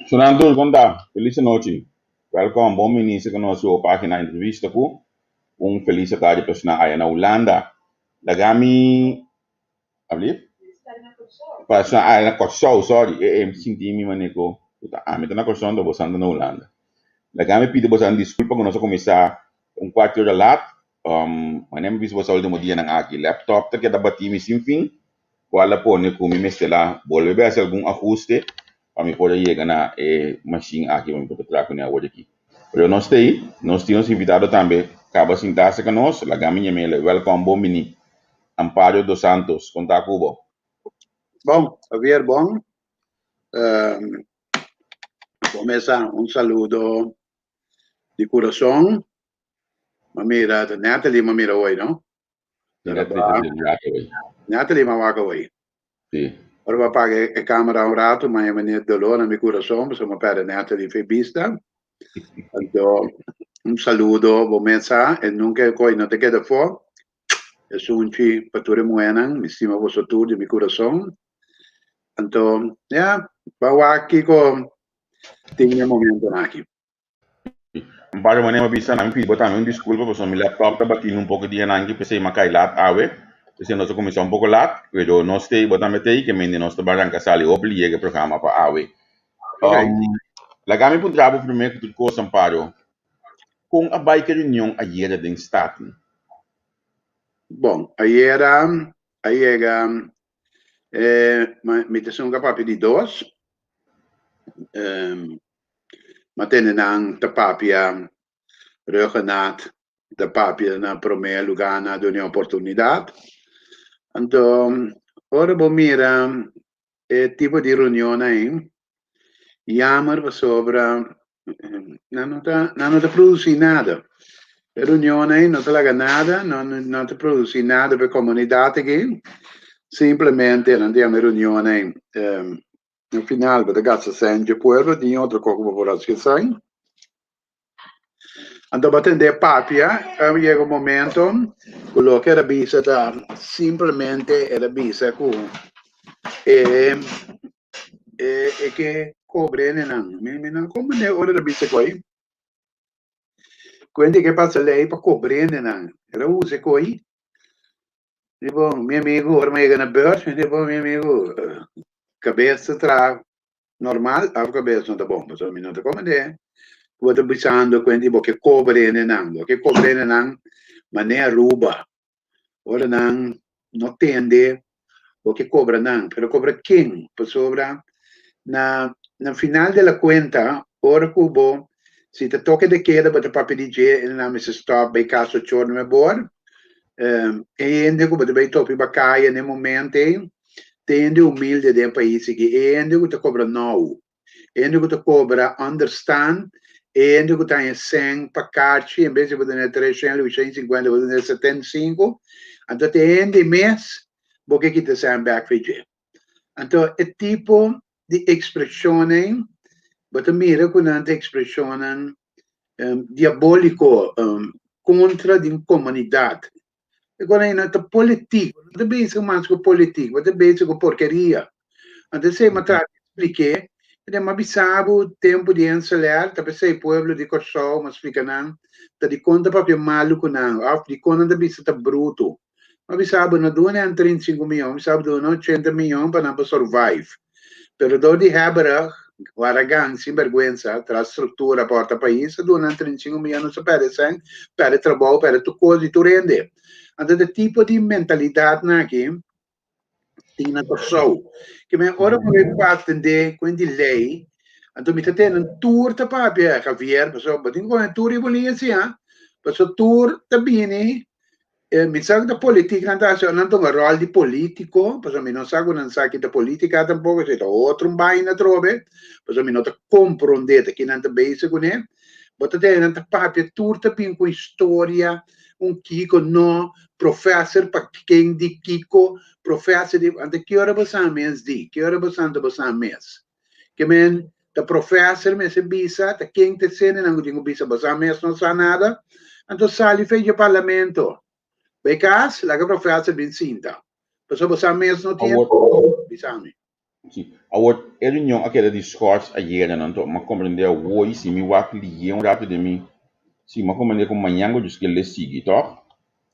Sunan tur kon ta? Felis anochi. Welkom, bon bini serka nos riba pagina Entrevista ku un felis atardi pa esnan aya na Hulanda. Laga mi Ablief? Pa esnan aya na Kòrsou, sorry, e e sinti mi manera ku ta ami ta na Kòrsou anto bosan ta na Hulanda. Laga mi pidi bosan diskulpa ku nos a kuminsá un kuart di ora lat. Manera mi bisa bosan ultimo dianan aki, laptop ta keda bati mi sin fin. Cual a pone cu mi mester a bolbe bay haci algun ahuste pa mi por a yega na e machine aki pa mi por ta traha cune awor aki. Pero nos ta ey, nos tin nos invitado tambe caba sinta cerca nos, laga mi yam'el, welcome, bon bini, Amparo Dos Santos, con ta cu bo? Bon, Javier, bon. Bo mesa un saludo di curason. M'a mira, ta Natalie m'a mira hoy, no? Natalie m'a wak hoy. Sí. Ora m'a paga e camera un rato, m'a yama net dolor na mi curason, pasobra m'a perde Natalie fe bista. Anto, un saludo bo mesa, e nunca e koe no ta keda afó. Esunchi pa tur e muhénan, mi stima boso tur di mi curason. Anto, ya, ba wak kiko tin e momentonan aki. Un par di manera mi a bisa nan, mi pidi bo tambe un disculpa pasobra mi laptop ta batindo un poco dianan aki p'esei mi a cay laat awe, p'esei nos a cuminsa un poco laat, pero nos t'ey, bo tambe t'ey, ke mende nos ta baranca sali hopi liega e programa pa awe. Laga mi puntra bo primer cu tur cos, Amparo, con a bay cu e reunion ayera den Staten? Bon, ayera a yega, mi ta esun cu a papia di dos, Ma tende nan ta papia Rhuggenaath ta papia na prome luga nan a duna e oportunidad. Anto ora bo mira e tipo di reunionnan ei, jammer pasobra nan no ta nan no ta produci nada. E reunionnan ei no ta laga nada, no no ta produci nada pa e comunidad aki, simplemente nan ta yama e reunionnan ei. Na final bo ta gasta sèn dje pueblo, tin otro kos ku bo por hasi ku e sèn. Anto bo a tendé papia, a yega un momento ku loke el a bisa ta simplemente el a bisa ku e e e ke kobre nenan. Mi mi no komprendé ora el a bisa ku ei. Ku hende ke pasa lei pa kobre nenan. El a usa e ku ei. Di bon, mi amigu, ora mi yega na beurt, mi di bon, mi amigu, kabes ta traha normal, of kabes no ta bon, pasobra mi no ta komprendé ku bo ta bisando ku hende bo ke kobra hendenan, bo ke kobra hendenan manera Aruba, ora nan no tende bo ke kobra nan, pero kobra ken? Pasobra na na final de la kuenta, ora ku bo si ta toke de keda bo ta papia di dje, hendenan mester stòp bai kas ocho ora mebor, E hende ku bo ta bai topi bakaya na e momento ei, ta hende humilde den e pais aki, e hende ku ta kobra nou, e hende ku ta kobra understand, e hende ku ta haña sèn pa karchi, en bes di bo duna 300 o 150 bo duna 75, anto ta e hende mes bo ke kita sèn bèk for dje. Anto e tipo di ekspreshon ei, bo ta mira ku nan ta ekspreshonnan diabóliko kontra di un komunidat. E kos ei no ta politik, bo no ta bezig mas ku politik, bo ta bezig ku porkeria. Anto esei mi a trata di splik'é, i den mi a bisa bo tempu di Rensselaer, ta p'esei pueblo di Kòrsou, mi a splika nan, ta dikon ta papia malu ku nan, òf dikon nan ta bisa ta brutu. Mi a bisa bo no duna nan 35 miyon, mi bisa bo duna 80 miyon pa nan por survive. Pero dor di hebberig, waragan, sinbergwensa, tras struktura porta pais, a duna nan 35 miyon, nos a perde sèn, perde trabou, perde tur kos di tur hende. Anto e tipo di mentalidatnan aki tin na Kòrsou. Ke men ora ku mi atendé ku hende di lei, anto mi ta tende nan tur ta papia, Javier, pasobra bo tin ku pone tur riba un liña si ha, pasobra tur ta bini. Mi sa ku ta politik nan ta hasi, nan tuma ròl di polítiko, pasobra mi no sa ku nan sa ki ta polítika tampoko, esei ta otro un baina atrobe, pasobra mi no ta komprondé ta ki nan ta bezig kuné. Bo ta tende nan ta papia, tur ta bin ku historia, un kiko, no, profèser pa ken di kiko, profèser di, anto ki ora bo sa mes di, ki ora bo sa anto bo sa mes? Ke men ta profèser mester bisa, ta ken ta esene nan ku tin ku bisa, bo sa mes no sa nada, anto sali fe dje parlamento, bai kas, laga profèser bin sinta, pasobra bo sa mes no tin bisa mi. Si. Awor, e reunion a keda di schors ayera, no? Anto, m'a comprende awor si mi wak liye un rato den mi, si, m'a comprende cu mañan cu djis kende sigui, toch?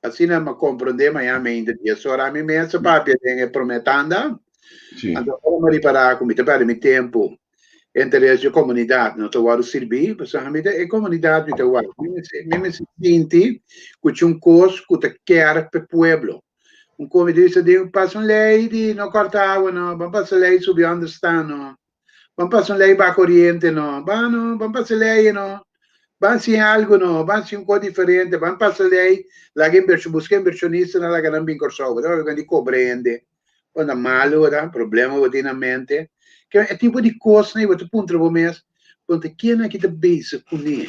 Asina m'a comprende mañan meinta dies ora ami mes a papia den e prome tanda. Si. Anto, ora m'a ripara cu mi ta perde mi tempo, e interes di e comunidad no ta wordo sirbi, pasobra mi ta e comunidad mi ta wak. Mi mester sinti cu ci un cos cu ta kier p'e pueblo. Un come di bisa di pasa un ley di no corta awa no, ban pasa ley subi onderstaan no, ban pasa un ley baha coriente no, ban no, ban pasa ley no, ban haci algo no, ban haci un cos diferente, ban pasa ley laga inversion, busca inversionistanan laga nan bin Corsou, bo ta papia di cobra hende, bo ta malo bo ta, problema bo tin na mente, ke e tipo di cosnan bo ta puntra bo mes, Ponte ken aki ta bezig kuné?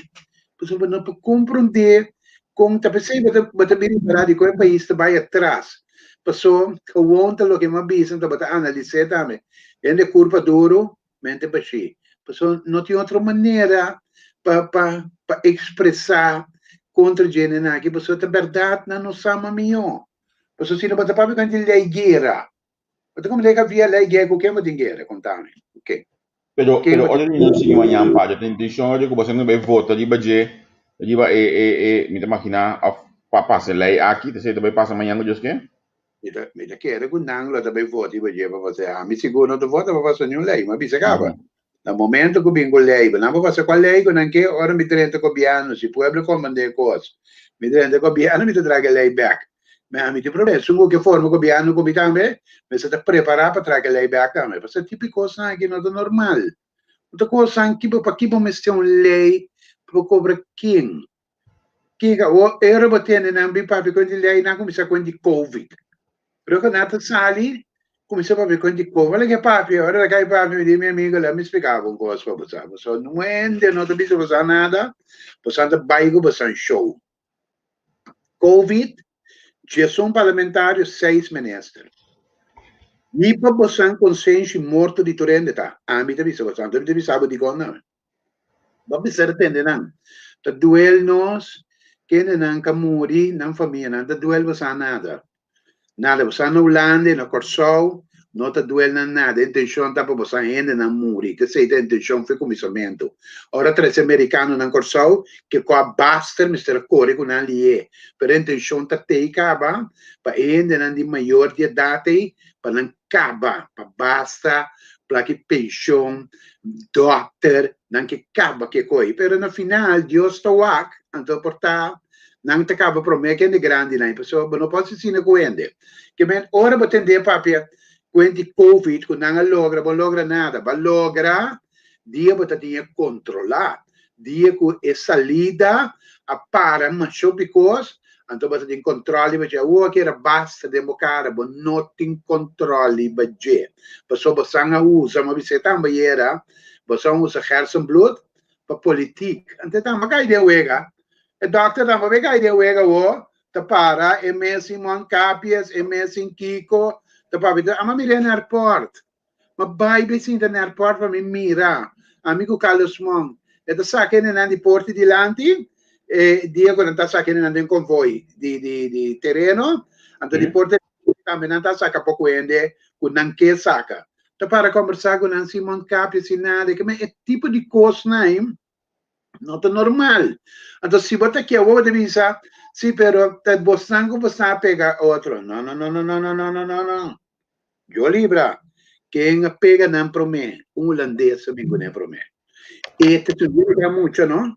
Pasobra bo no por komprondé kon ta p'esei bo ta bo ta bira ripará di kon e pais ta bai atras. Paso gewoon ta loke mi a bisa anto bo ta analis'é tambe. Hende kurpa duru, mente bashí. Paso no tin otro manera pa pa pa ekspresá kontra djenenan aki pasobra ta bèrdat nan no sa mas mihó. Paso si no bo ta papia ku hende lei guera. Bo ta komprendé ku via lei guera ku ken bo tin guera? Kontami. Ku ken? Pero, Ken pero bo ora tin di nan sigui mañan pa ta intencion ora ku boso no bai vota riba dje, riba e e e mi ta magina of pa pasa e lei aki, ta esei ta bai pasa mañan ku Dios ke? Mi ta kere ku nan lo ta bai vota riba dje pa pasa. Ami sigur no ta vota pa pasa niun lei, mi a bisa kaba. Na momento ku bin ku lei, bo nan por pasa kual lei ku nan ke, ora mi drenta gobièrnu, si pueblo komand'é kos, mi drenta gobièrnu mi ta traha e lei bèk. Mi ami tin problema, esun ku ke forma gobièrnu ku mi tambe, mester ta prepará pa traha e lei bèk tambe. Pasobra tipo di kosnan aki no ta normal. No ta kosnan ki bo, paki bo mester un lei pa bo kobra ken? Kiko awor ora bo tende nan bin papia kon di lei nan kuminsá kon di covid. Ora ku nan ta sali kuminsá papia kon di covid. Ora ke papia ora ke papia mi di mi amigo lei mi splika bo un kos pa bo sa. Pasobra nuende no ta bisa bo sa nada bo sa ta bai ku bo sa show. Covid 11 parlamentario seis minister. Ni pa bo san konsenshi morto di tur hende ta. Ami ta bisa bo sa. Anto mi ta bisa bo dikon nan. Bo mester a tende nan. Ta duel nos, kendenan ka muri, nan famianan ta duel bo sa nada. Nada, bo sa na Hulanda i na Kòrsou no ta duel nan nada. E intenshon ta pa bo sa hendenan muri. T'esei ta e intenshon for e kuminsamentu. Ora trese merikanonan Kòrsou, ke kua baster mester a kore ku nan lié. Pero e intenshon ta tei kaba pa e hendenan di mayor di edat ei pa nan kaba, pa basta plaki penshon, dòkter, nan ke kaba ke koi. Pero na final Dios ta wak, anto por ta nan ta kaba promé ku hende grandinan, pasobra bo no por hasi asina ku hende. Ke men ora bo tendé papia kuenti covid ku nan a logra, bo logra nada, bo a logra dia bo ta tin e kontrolá, dia ku e salida a para masho bikos, anto bo ta tin kontrol riba dje. Awor aki era basta den bo kara, bo no tin kontrol riba dje. Pasobra bo san a usa, mi a bisa e tamba ayera, bo san usa hersenbloed pa politiek. Anto e tamba kai den wega. E dòkter tamba bai kai den wega awor, ta para e mes sin mondkapjes, e mes sin kiko, ta papia, ama mir'é na airport. Ma bai bai sinta na airport pa mi mira. Ami ku Carlos Mong. E ta saka hendenan di porti dilanti, e dia ku nan ta saka hendenan den konvoi di di di tereno, anto di porti tambe nan ta saka poko hende ku nan ke saka. Ta para kombersá ku nan sin mondkapje, sin nada. Ke men e tipo di kosnan ei no ta normal. Anto si bo ta ke awor bo ta bisa, si pero ta bosnan ku bosnan a pega otro. No no no no no no no no no no. Yo libra, ken a pega nan promé? Un hulandes a bin kuné promé. E ta tur dia ta mucha no.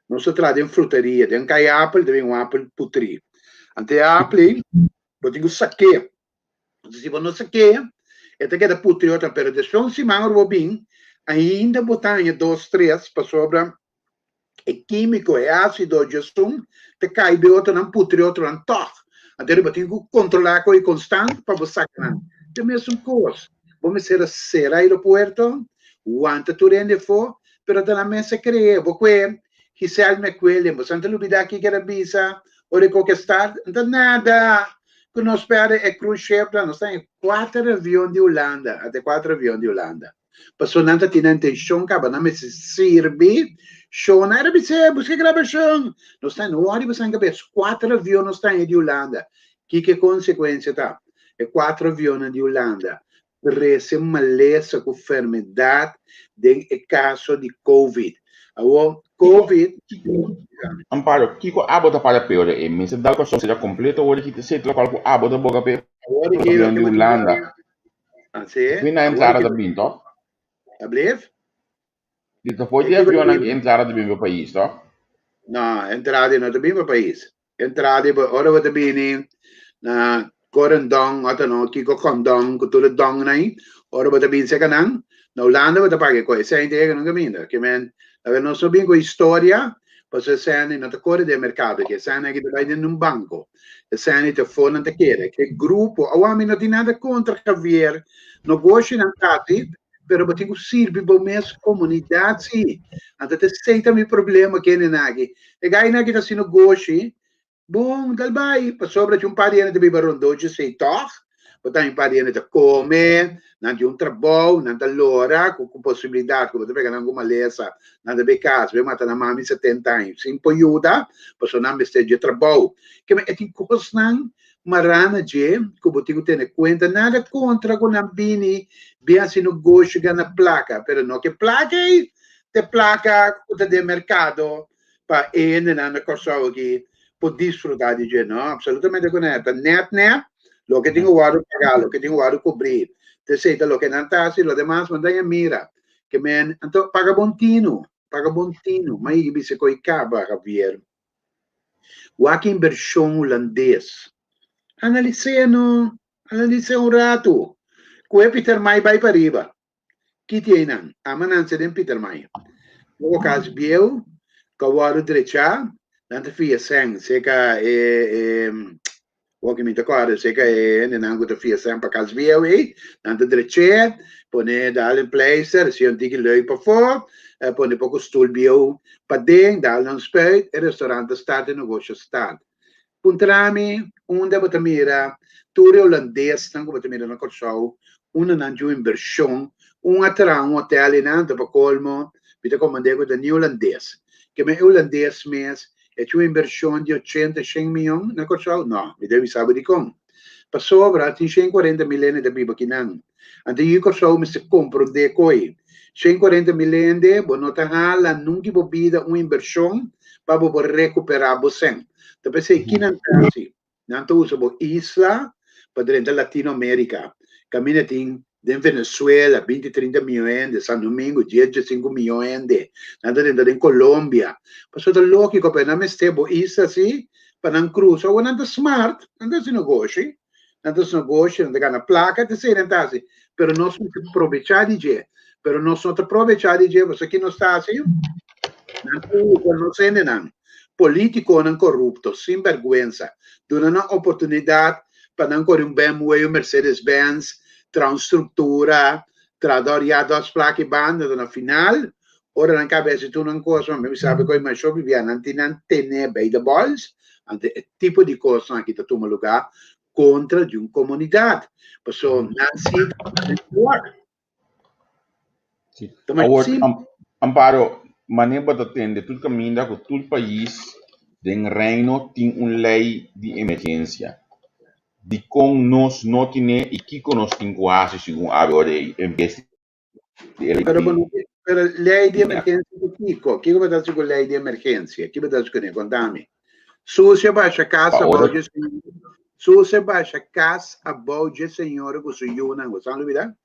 Nos ta traha den fruteria, den kai apel ta bin un apel putrí. Anto e apel ei bo tin ku sak'é. Anto si bo no sak'é, e ta keda putrí otro, pero despues un siman ora bo bin, ainda bo ta haña dos tres pasobra e kímiko, e ásido djesun ta kai be otronan, putri otronan tòg. Anto bo tin ku kontrolá ku e konstant pa bo saka nan. Ta mesun kos, bo mester a sera aeropuerto, wanta tur hende afó, pero ta nan mes a kre'é. Bo kue Giselle McWilliam, bo san ta lubidá kiko el a bisa ora e koke start? N ta nada ku nos pèrdè e cruise shipnan, nos ta haña kuater avion di Hulanda, ata e kuater avion di Hulanda. Pasobra nan ta tin nan intenshon kaba, nan mester sirbi shon. Nan a bis'é, buska grabashon. Nos ta no wòri boso nan kabes. Kuater avion nos ta haña di Hulanda. Kiko e konsekuensia ta? E kuater avionnan di Hulanda. trese malesa ku fermedat den e kaso di Covid. Awor, Covid. Amparo, kiko abo ta para peor e mester dal Kòrsou sera kompleto awor di kita lokual ku abo ta boga p'e Awor di Hulanda. Fin na entrada ta bin tòg? Ablief? Di ta for di avionnan ki entrada ta bin pa pais tòg? No, entrada no ta bin pa pais. Entrada ora bo ta bini na Corendon ota no kiko Condon ku tur e donnan ei, ora bo ta bini seka nan, na Hulanda bo ta paga e kos, esei ta yega nan kaminda. Ke men, laga nos no bin ku historia, pasobra esei no ta kore den merkado aki, esei aki ta bai den un banko, esei ta afó nan ta kere. Ke grupo, awa mi no tin nada kontra Javier, nogoshinan ta hasi, pero bo tin ku sirbi bo mes komunidat si. Anto ta esei ta mi problema kende nan aki. E gainan aki ta hasi nogoshi, Bon, dal bai, pasobra tin un par di hende ta biba rondó djesei tòg, bo ta un par di hende ta kome, nan tin un trabou, nan ta lora ku posibilidat ku bo ta pega nan ku malesa, nan ta bai kas, bai mata nan mami 70 aña sin por yuda, pasobra nan mester dje trabou. Keme e tin kosnan mará na dje ku bo tin ku tene kuenta, nada kontra ku nan bini bin hasi negoshi gana plaka, pero no ke plaka ei ta e plaka ku ta den merkado pa e hendenan na Kòrsou aki por disfrutá di dje. No, absolutamente ku no. Ta nèt nèt loke tin ku wòrdu pagá, loke tin ku wòrdu kubrí. Ta esei ta loke nan ta hasi, lo demas bo ta ña mira. Ke men, anto paga bon tinu, paga bon tinu. Ma yigi bisa ku e kaba, Javier. Wak invershon hulandes. Analis'é no, analis'é un ratu. Ku e Pietermaai bai pariba. Kiti einan, ama nan se den Pietermaai. Poko kas bieu ka wòrdu drechá, nan ta fia sèn seka e e wòki mi ta kòrda seka e hendenan ku ta fia sèn pa kas bieu ei, nan ta drech'é, pone dal en pleister, hasi un tiki leuk pafó, pone poko stul bieu paden, dal nan spuit, e restaurant ta start, e negosio start. Puntra mi unda bo ta mira tur e holandesnan ku bo ta mira na Kòrsou, unda nan dju invershon, un a traha un hotel einan, ta pa kolmo mi ta komand'é ku ta ni holandes. Ke men e holandes mes e dju invershon di ochenta, shen miyon na Kòrsou? No, mi ta bisa bo dikon. Pasobra tin 140 mil hende ta biba akinan. Anto yu Kòrsou mester komprondé koi. 140 mil hende bo no ta hala nunki bo bida un invershon pa bo por rekuperá bo sèn. Ta p'esei ki nan ta hasi? Nan ta usa bo isla pa drenta Latino Amerika. Kaminda tin den Venezuela 20 30 miyon hende, San Domingo 10 15 miyon hende. Nan ta drenta den Colombia. Pasobra ta lógiko pa nan mester bo isla si pa nan krusa. Awor nan ta smart, nan ta hasi negoshi. Nan ta hasi negoshi, nan ta gana plaka, ta esei nan ta hasi. Pero nos mester probechá di dje. Pero nos no ta probechá di dje, pasobra ki nos ta hasi? Nan ta usa nos hendenan, polítikonan korupto, sinbèrgwensa, duna nan oportunidat pa nan kore un BMW, un Mercedes Benz, traha un struktura, traha dòr ya dòs plaka i banda, anto na final, ora nan kaba hasi tur nan kos, mi sabi ku masha hopi bia nan tin nan tene bij de bòls, anto e tipo di kosnan aki ta tuma lugá kontra di un komunidat, pasobra nan si ta Sí. Awor, Amparo, manera bo ta tende tur kaminda ku tur pais den Reino tin un lei di emergensia. Dikon nos no tine i kiko nos tin ku hasi segun awe ora ei en bes di e lei Pero di bo no tin, pero lei di emergensia di kiko? Kiko bo ta hasi ku lei di emergensia? Kiko bo ta hasi kuné? Konta mi. Sucia basha kas Pa abou ora dje señora. Sucia basha kas abou dje señora ku su yunan. Bo sa lubida?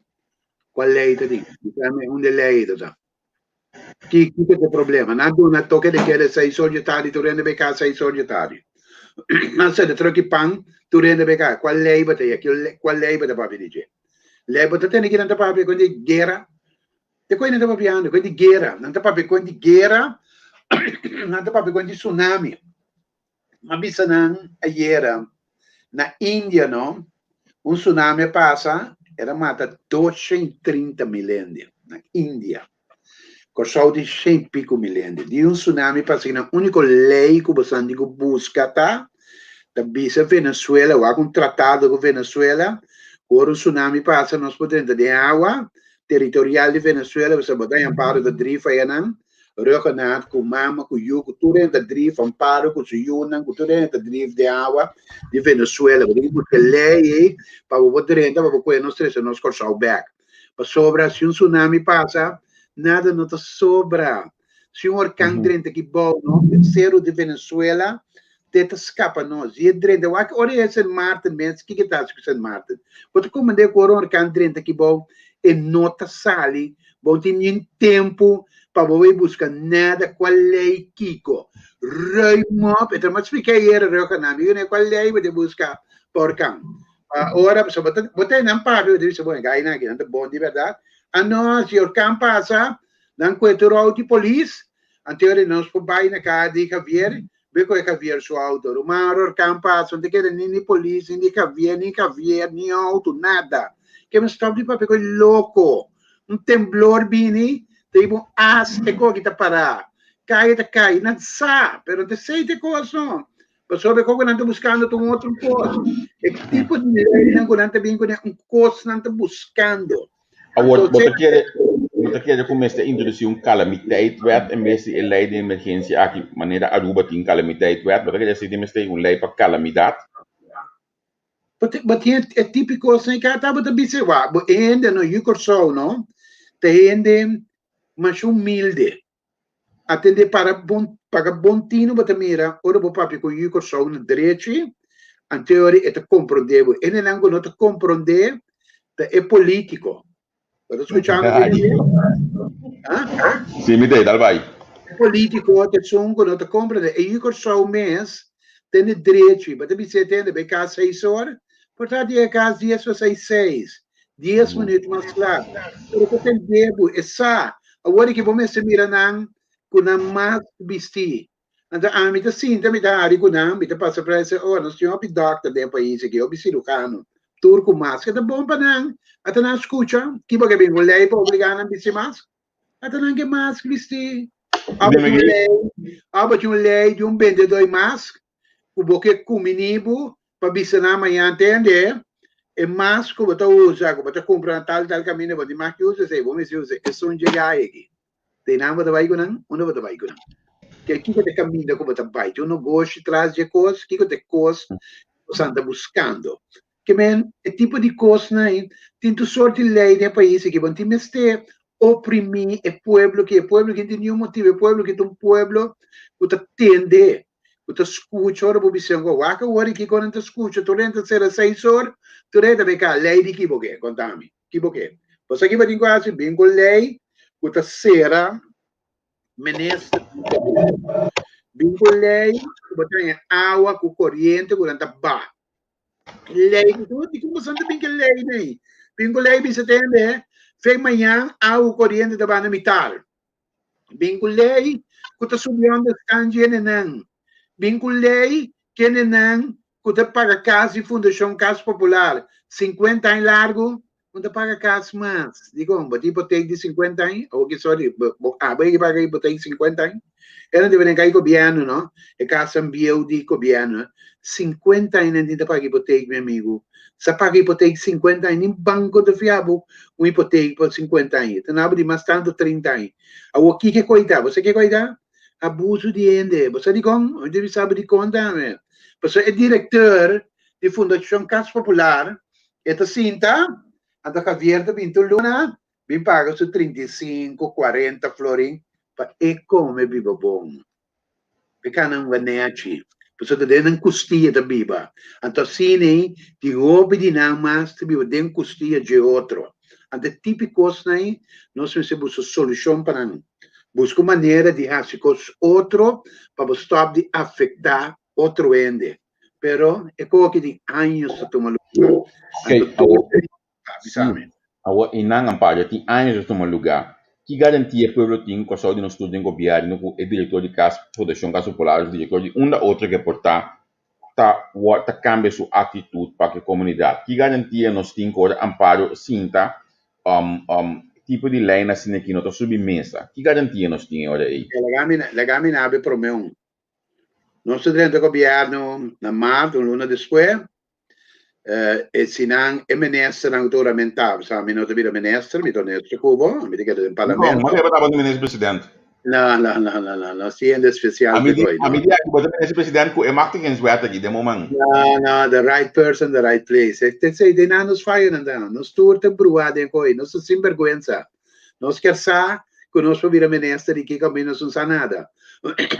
Kua lei ta tin? Bisa mi unda e lei ta ta. Ki kiko ta e problema? Nan duna toke de keda seis or dje tardi tur hende bai kas seis or dje tardi. Nan sende truck pan tur hende bai kas. Kua lei bo ta ya? Kua lei bo ta papia di dje? Lei bo ta tende ki nan ta papia kon di guera? Te koe nan ta papiando? Kon di guera. Nan ta papia kon di guera, nan ta papia kon di tsunami. M'a bisa nan ayera, na India no, un tsunami a pasa, el a mata 230 mil hende, na India. Kòrsou tin shen pico mil hende. Di un tsunami pasa aki nan, úniko lei ku boso tin ku buska ta, ta bisa Venezuela, wak un tratado ku Venezuela, ku ora un tsunami pasa nos por drenta den awa, teritorial di Venezuela, pasobra bo ta haña paro ta drief ayanan. Ruggenaath ku mama ku yu ku tur hende ta drif, Amparo ku su yunan ku tur hende ta drif den awa di Venezuela. Bo tin ku buska lei ei pa bo por drenta pa bo kohe nos trese nos Kòrsou bèk. Pasobra si un tsunami pasa, nada no ta sobra. Si un orkan drenta aki bou no, e seru di Venezuela te ta skapa nos. I e drenta, wak ora e Sint Maarten mes, kiko ta hasi ku Sint Maarten? Bo ta komprendé ku ora un orkan drenta aki bou, e no ta sali, bo no tin nin tempu pa bo bai buska nada, kua lei kiko. Ruim op, e ta mas splika ayera Rioja mi yune kua lei bo ta buska pa orkan. Pa ora, pasobra bo ta bo ta einan papia, bo ta bisa, bon, e gainan aki nan ta bon di bèrdat. A no, si orkan pasa, Nan kue tur auto di polis, anterior nos por bai na kaya di Javier, be koe Javier su auto. Ruman orkan pasa, no ta kere ni di polis, ni di Javier, ni Javier, ni auto, nada. Ke mi stop di papia koe loko. Un temblor bini, ta hiba un as e koki ta para. Kaya ta kai, nan sa, pero no ta esei ta e kos no. Pasobra e kos ku nan ta buskando ta un otro kos. E tipo di leynan ku nan ta bin kuné, un kos nan ta buskando. Awor, bo ta kere, bo ta kere ku mester introdusí un kalamiteitwet en bes di e lei di emergensia aki, manera Aruba tin kalamiteitwet? Bo ta kere si tin mester un lei pa kalamidat? Bo tin e típiko kosnan ku tabata bisa, wak, bo hende no, yu Kòrsou no, ta hende masha humilde. Atende para bon paga bon tinu bo ta mira ora bo papia ku yu Kòrsou na drechi anteori e ta komprondé bo. Hendenan ku no ta komprondé ta e polítiko. Bo ta skuchando mi tambe? Ha? Sí, mi ta, dal bai. E polítiko ta esun ku no ta komprondé. E yu Kòrsou mes tende drechi. Bo ta bis'é tende bai kas seis or, por ta di e kas dies pa seis seis. Dies minuut mas lat. Pero ta tende bo, e sa. Awor di ki bo mester mira nan ku nan mas bistí. Anto ami ta sinta, mi ta hari ku nan, mi ta pasa por ahí, oh, nos tin hopi dòkter den e pais aki, hopi sirujano, tur ku maska. Ta bon pa nan. Ata nan skucha, ki bo ke bin ku lei pa obligá nan bisti mask? Ata nan ke mask bistí. Abo tin un lei, abo tin un lei di un bendedó di mask ku bo ke kuminí bo pa bisa nan mañan tende e mas ku bo ta usa ku bo ta kumpra na tal tal kaminda bo tin mas ki usa esei bo mester usa esun dje gai aki te nan bo ta bai ku nan unda bo ta bai ku nan ke kiko ta e kaminda ku bo ta bai tin un nogoshi tras dje kos kiko ta e kos ku bo san ta buskando ke men e tipo di kosnan ei tin tur sort di lei den e pais aki bo no tin mester oprimi e pueblo aki e pueblo aki no tin niun motibu e pueblo aki ta un pueblo ku ta tende ku ta skucha ora bo bisa ku wak awor i kiko nan ta skucha tur hende ta sera seis or tur hende ta bay ka lei di ki bo ke konta mi ki bo ke bo sa ki bo tin ku hasi bin ku lei ku ta sera minister bin ku lei ku bo ta haña awa ku koriente ku nan ta ba lei ku tur di kuma san ta bin ke lei nei bin ku lei bisa tende fe mañan awa ku koriente ta ba na mitar Bin ku lei ku ta subi onderstand dje hendenan. Bin ku lei ku hendenan ku ta paga kas di Fundashon Kas Popular sinkuenta aña largu no ta paga kas mas. Dikon? Bo tin hipotek di sinkuenta aña? Oke sorry, bo abo e paga hipotek sinkuenta aña? E nan debe den kai gobièrnu no, e kasnan bieu di gobièrnu. Sinkuenta aña nan tin ta paga hipotek mi amigu. Sa paga hipotek sinkuenta aña, nin banko ta fia bo un hipotek pa sinkuenta aña. Ta nabo di mas tantu trinta aña. Awor kiko e koita? Bo sa ke koita? Abuso di hende. Bo sa dikon? Mi ta bisa bo dikon tambe. Pasobra e direkteur di Fundashon Kas Popular e ta sinta, anto Javier ta bin tur luna bin paga su 35, 40 florin pa e come biba bon. E cana un ganechi, pasobra ta den nan custia ta biba. Anto asina ei tin hopi di nan mas ta biba den custia dje otro. Anto e tipi cosnan ei nos mester busca solucion pa nan. Busca un manera di haci cos otro pa bo stop di afecta otro hende. Pero e coki tin años ta tuma lugar. Anto tur. Sí. Awor einan Amparo tin años ta tuma lugá. Ki garantia e pueblo tin ku asou di nos tur den gobièrnu ku e direktor di kas Fundashon Kas Popular òf direktor di unda otro ke por ta ta wòrdu ta kambia su aktitut pa ku e komunidat? Ki garantia nos tin ku ora Amparo sinta tipo di leinan asina aki no ta subi mesa? Ki garantia nos tin e ora ei? Laga mi na habia promé un. Nos ta drenta gobièrnu na mart, un luna despues. E si nan e ministernan ku ta huramentá, sa mi no ta bira minister, mi ta honesto ku bo, mi ta keda den parlamento. No, ma tabata minister president. No, no, no, no, no, no, si hende especial Ami te di, koy, ami no. di aki bo ta minister president ku e machtigingswet aki den moman. No, no, the right person, the right place. E te sei, den nan nos fayo nan ta. Nos tur ta bruha den koy, nos ta sinbergüenza. Nos kier sa ku nos por bira minister di kiko, mi nos no sa nada.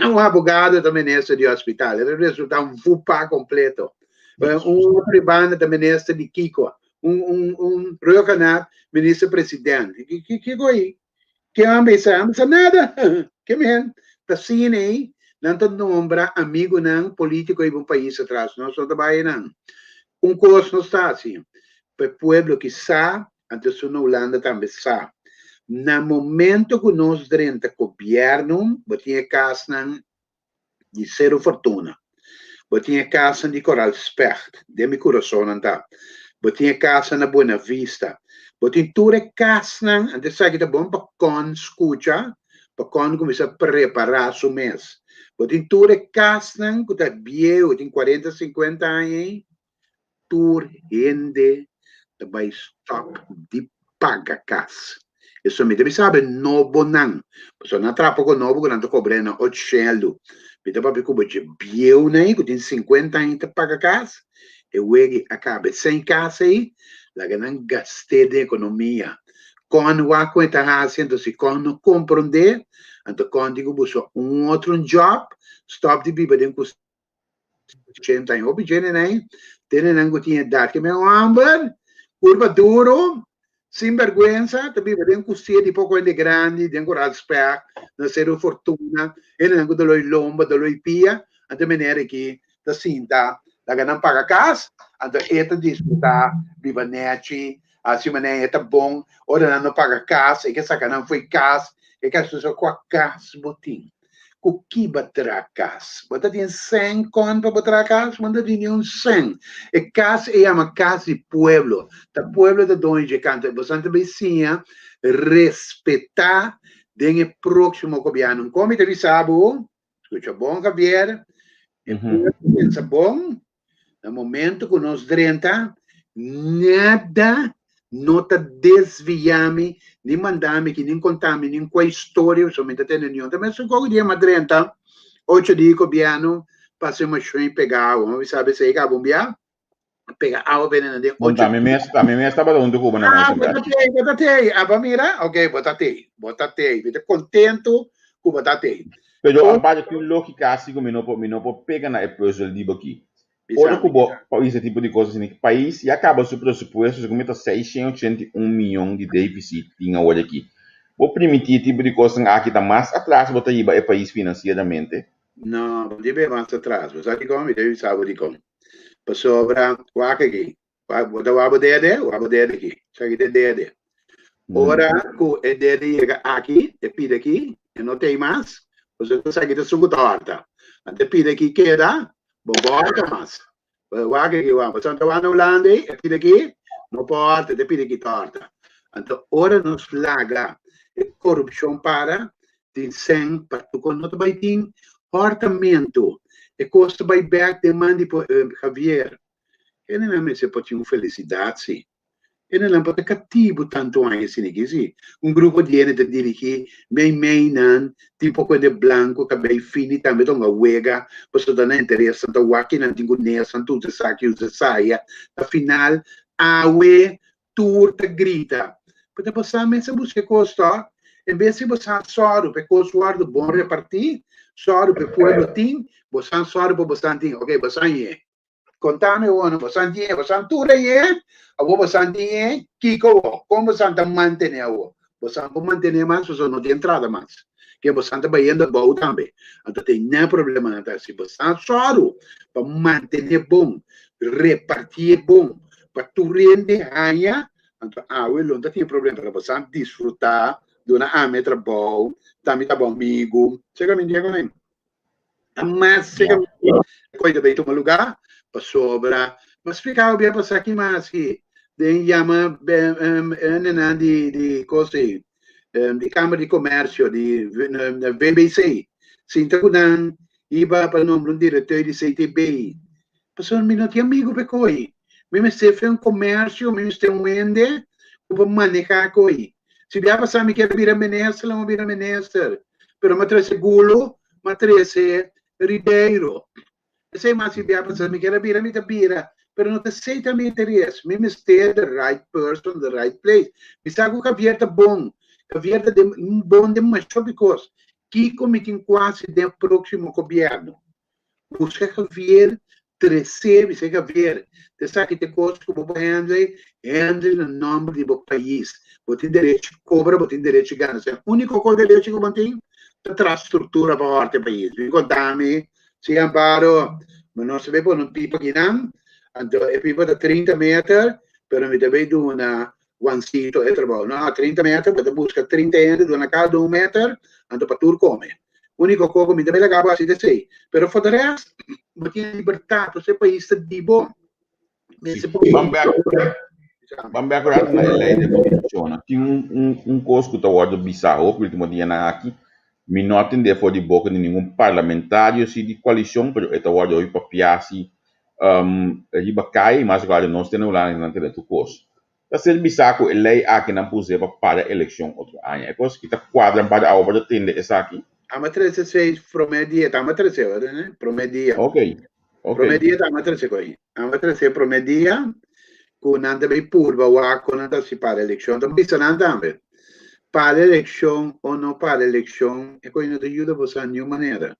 Un abogado ta minister di hospital, e ta resulta un fupa completo. Un otro banda ta minister di kiko, un un un ruggenat minister president. Kiko ei? Ke nan bisa? Nan bisa nada. Ke men ta asina ei, nan ta nombra amigunan politico riba un pais atras. Nos no ta bai einan. Un kos nos ta hasi, pa e pueblo ki sa, anto esun na Hulanda tambe sa. Na momento ku nos drenta gobièrnu, bo tin e kasnan di Seru Fortuna, bo tin e kasnan di Koral Specht, den mi kurason nan ta, bo tin e kasnan na Buena Vista, bo tin tur e kasnan, anto esaki ta bon pa Con skucha, pa Con kuminsá prepará su mes. Bo tin tur e kasnan ku ta bieu, tin kuarenta, sinkuenta aña ei, Tur hende ta bai stop di paga kas. Eso mi ta bisa be nobonan. Pasobra nan traha poko nobo ku nan ta kobra nan ocho sheldu. Mi ta papia ku bo dje bieunan ei ku tin sinkuenta aña ta paga kas. E wegi a kaba esei kas ei, laga nan gast'é den ekonomia. Kon wak ku e ta hasi anto si kon no komprondé, anto kon tin ku buska un otro job, stop di biba den kus. 80 aña. Hopi djene nan tene nan ku tin edat. Ke men homber, kurpa duro, sin bergwensa, ta biba den kusie di poko hende grandi, den Koral Spek, na Seru Fortuna, hende nan ku doloi lomba, doloi pia, anto e meneer aki ta sinta laga nan paga kas, anto e ta disfruta biba nechi, hasi manera e ta bon, ora nan no paga kas, e ke saka nan fo'i kas, e ke hasi kua kas bo tin. Ku ki bo traha kas? Bo ta tin sèn kon pa bo traha kas? Bo no ta tin niun sèn. E kas e yama kas di pueblo. Ta pueblo ta doño dje kanta. Boso ta bai siña respetá den e próksimo gobièrnu. Kon mi ta bisa bo? Skucha bon Javier. E pueblo pensa bon. Na momento ku nos drenta, nada no ta desviá mi, ni manda mi aki, ni konta mi nin kua historia, pasobra mi ta tene niun. Ta mesun kos ku dia mi a drenta, ocho dia gobièrnu pasa e mashon i pega awa. Mi bisa esei kaba un bia, pega awa bene na den Bon, ocho ta mi mes, ta mi mes tabata huntu ku bo na Ah, bo Muizenberg. ta tei, bo ta tei. Aba mira? Ok, bo ta tei, bo ta tei. Mi ta kontentu ku bo ta tei. Pero aparte tin un lógica asi ku mi no por mi no por pega na e puzzel di bo aki. Ora Bisa ku mi. bo pais e tipo di kos asina, pais ya kaba su presupuesto segun mi ta 681 miyon di deficit tin awor aki. Bo primiti e tipo di kosnan aki ta mas atras bo ta hiba e pais financieramente? No, bo debe mas atras. Bo sa dikon? Mi debe bisa bo dikon. Pasobra wak aki, bo ta wak bo dede? Wak bo dede aki. Esaki ta e dede. Ora ku e dede yega aki, e pida aki, e no tei mas, pasobra esaki ta esun ku ta hòrta. Anto e pida aki keda, bo no por hòrta mas. Wak aki, wak, bo ta wak na Hulanda ei, e pida aki no por hòrta, ta e pida aki ta hòrta. Anto ora nos laga e korupshon para, tin sèn pa tur kos, no ta bai tin hòrtamentu. E kos ta bai bèk den man di Javier. Hendenan mester por tin un felisidat si. Hendenan por ta katibu tantu aña asina aki si. Un grupo di hende ta dirigí mei mei nan, tin poko hende blanku, kabei fini tambe ta hunga wega, pasobra ta nan interes, nan ta wak kinan tin ku nes, nan ta usa esaki, usa esaya. Na final, awe tur ta grita. Pero ta bosa mes a buska e kos tò. En bes di bosa sòru pa e kos wòrdu bon repartí, sòru pa e pueblo tin, bosa sòru pa bosa tin. Oke, bosa ñe. Kontami awor no, bosan tin e, bosan tur a ñe, awor bosan tin e, kiko awor? Kon bosan ta mantené awor? Bosan por mantené mas pasobra no tin entrada mas. Ke bosan ta bayendo abou tambe. Anto tin ne problemanan ta. Si bosan sòru pa mantené bon, repartié bon, pa tur hende haña, anto awe lo no ta tin e problema, pero bosan disfrutá, duna ami e trabou, ta mi ta bo amigu. Chega mi Diego nen. A mas chega mi koe ta bay tuma lugá, pasobra mi a spliká bo bia pasá ki mas ki den yama hendenan di di kos ei, di Kamer di Komersio, di VBC, sinta ku nan iba pa nombra un direkteur di CTB. Pasobra mi no tin amigu pa e koe. Mi mester fe un komersio, mi mester un hende ku por manehá koe. Si bia pasá mi kier bira minister, lo mi bira minister. Pero m'a trese Gulo, m'a trese Ribeiro. Esei mas si bia pasá mi kier a bira, mi ta bira. Pero no ta esei ta mi interes. Mi mester the right person, the right place. Mi sa ku Javier ta bon. Javier ta den bon den masha bikos. Kiko mi tin ku hasi den próksimo gobièrnu? Buska Javier, tres'é, bis'é Javier, ta esaki ta e kos ku bo por handle, handle na nòmber di bo pais. Bo tin derecho kobra, bo tin derecho gana. Esei e úniko kos derecho ku bo tin, ta traha struktura pa hòrta e pais. Bin konta mi, si Amparo, mi no sabe pone un pipa akinan, anto e pipa ta 30 meter, pero mi ta bay duna Juancito e trabou. No, 30 meter, bo ta buska 30 hende, duna kada un meter, anto pa tur kome. Úniko kos ku mi ta bay laga bo hasi ta esei. Pero for de rest, bo tin libertat, pasobra e pais ta di bo. Mester por Ban bek, ban bek un rato na e lei de konstitushon. Tin un, un, un kos ku ta wòrdu bisá hopi último dianan aki. Mi no a tendé for di boka di ningun parlamentario si di koalishon, pero e ta wòrdu hopi papiá si riba kai, mas ku nos tene Hulanda nan tene tur kos. Ta ser bisá ku e lei aki nan pus'é pa para elekshon otro aña. E kos ki ta kuadra un par di awa pa ta tende esaki. Ama trese seis promé dia, ta ama trese ora ne? Promé dia. Ok, ok. Promé dia ta ama trese koi. Ama trese promé dia ku nan ta bai purba wak kon nan ta hasi para elekshon. Ta bisa nan tambe, para elekshon o no para elekshon e koi no ta yuda boso na niun manera.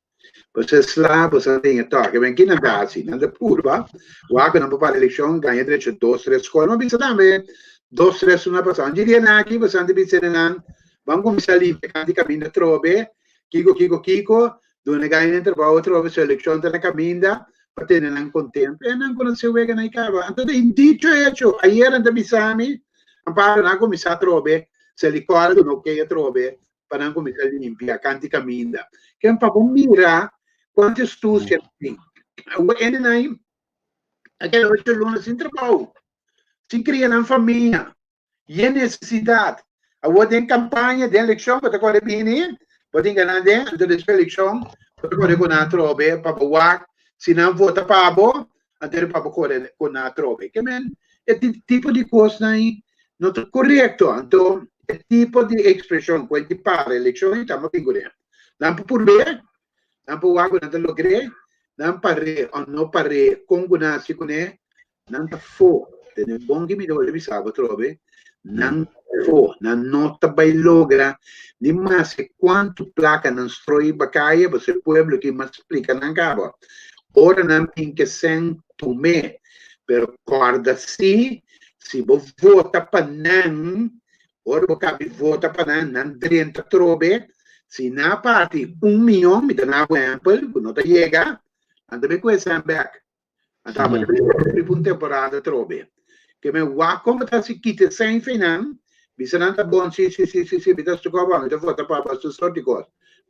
Boso a sla, boso a den e toke. Ben, ki nan ta hasi? Nan ta purba, wak ku nan por para elekshon, gaña derecho dos, tres skol. Mi a bisa tambe, dos, tres luna pasá. Un dje dia aki, boso a bisa nan, ban kuminsá limpia kanti kaminda atrobe, kiko, kiko, kiko, duna e gaña den trabou atrobe, su elekshon ta na kaminda, pa tene nan kontentu. E nan konosé wega nan i kaba. Anto den dicho hecho, ayer nan ta bisa mi, Amparo, nan a kuminsá atrobe, Selikor a duna okey atrobe, pa nan kuminsá limpia kanti kaminda. Ken pa bo mira kuantu astusia tin. Awor hende nan a keda ocho luna sin trabou, sin kria nan famia, yen nesesidat. Awor den kampaña, den elekshon bo ta kore bini, bo tin gana den, anto despues elekshon bo ta kore ku nan atrobe pa bo wak si nan vota pa bo, anto e pa bo kore ku nan atrobe. Ke men e tipo di kosnan ei no ta korekto. Anto e tipo di ekspreshon ku e para elekshon ei ta bin kuné. Nan por purb'é, nan por wak ku nan ta logr'é, nan par'é òf no par'é, kon ku nan hasi kuné, nan ta fo. Tene bon ki mi ta wòrdu bisa bo atrobe, nan ta fo, nan no ta bai logra ni maske kuantu plaka nan stroi bakaya, pasobra e pueblo ki mas splika nan kaba. Ora nan bin ke sèn tum'é, pero kòrda si, si bo vota pa nan, ora bo kabi vota pa nan, nan drenta atrobe, si nan a parti un mion, mi ta na bo ehèmpel, ku no ta yega, nan ta bin ku e sèn bèk. Anta bo ta bin sufri pa un temporada atrobe. Ke men wak kon bo ta hasi kita e sèn fei nan, bisa nan ta bon, si, si, si, si, si, mi ta stuka bo, mi ta vota pa bo, tur sort di kos.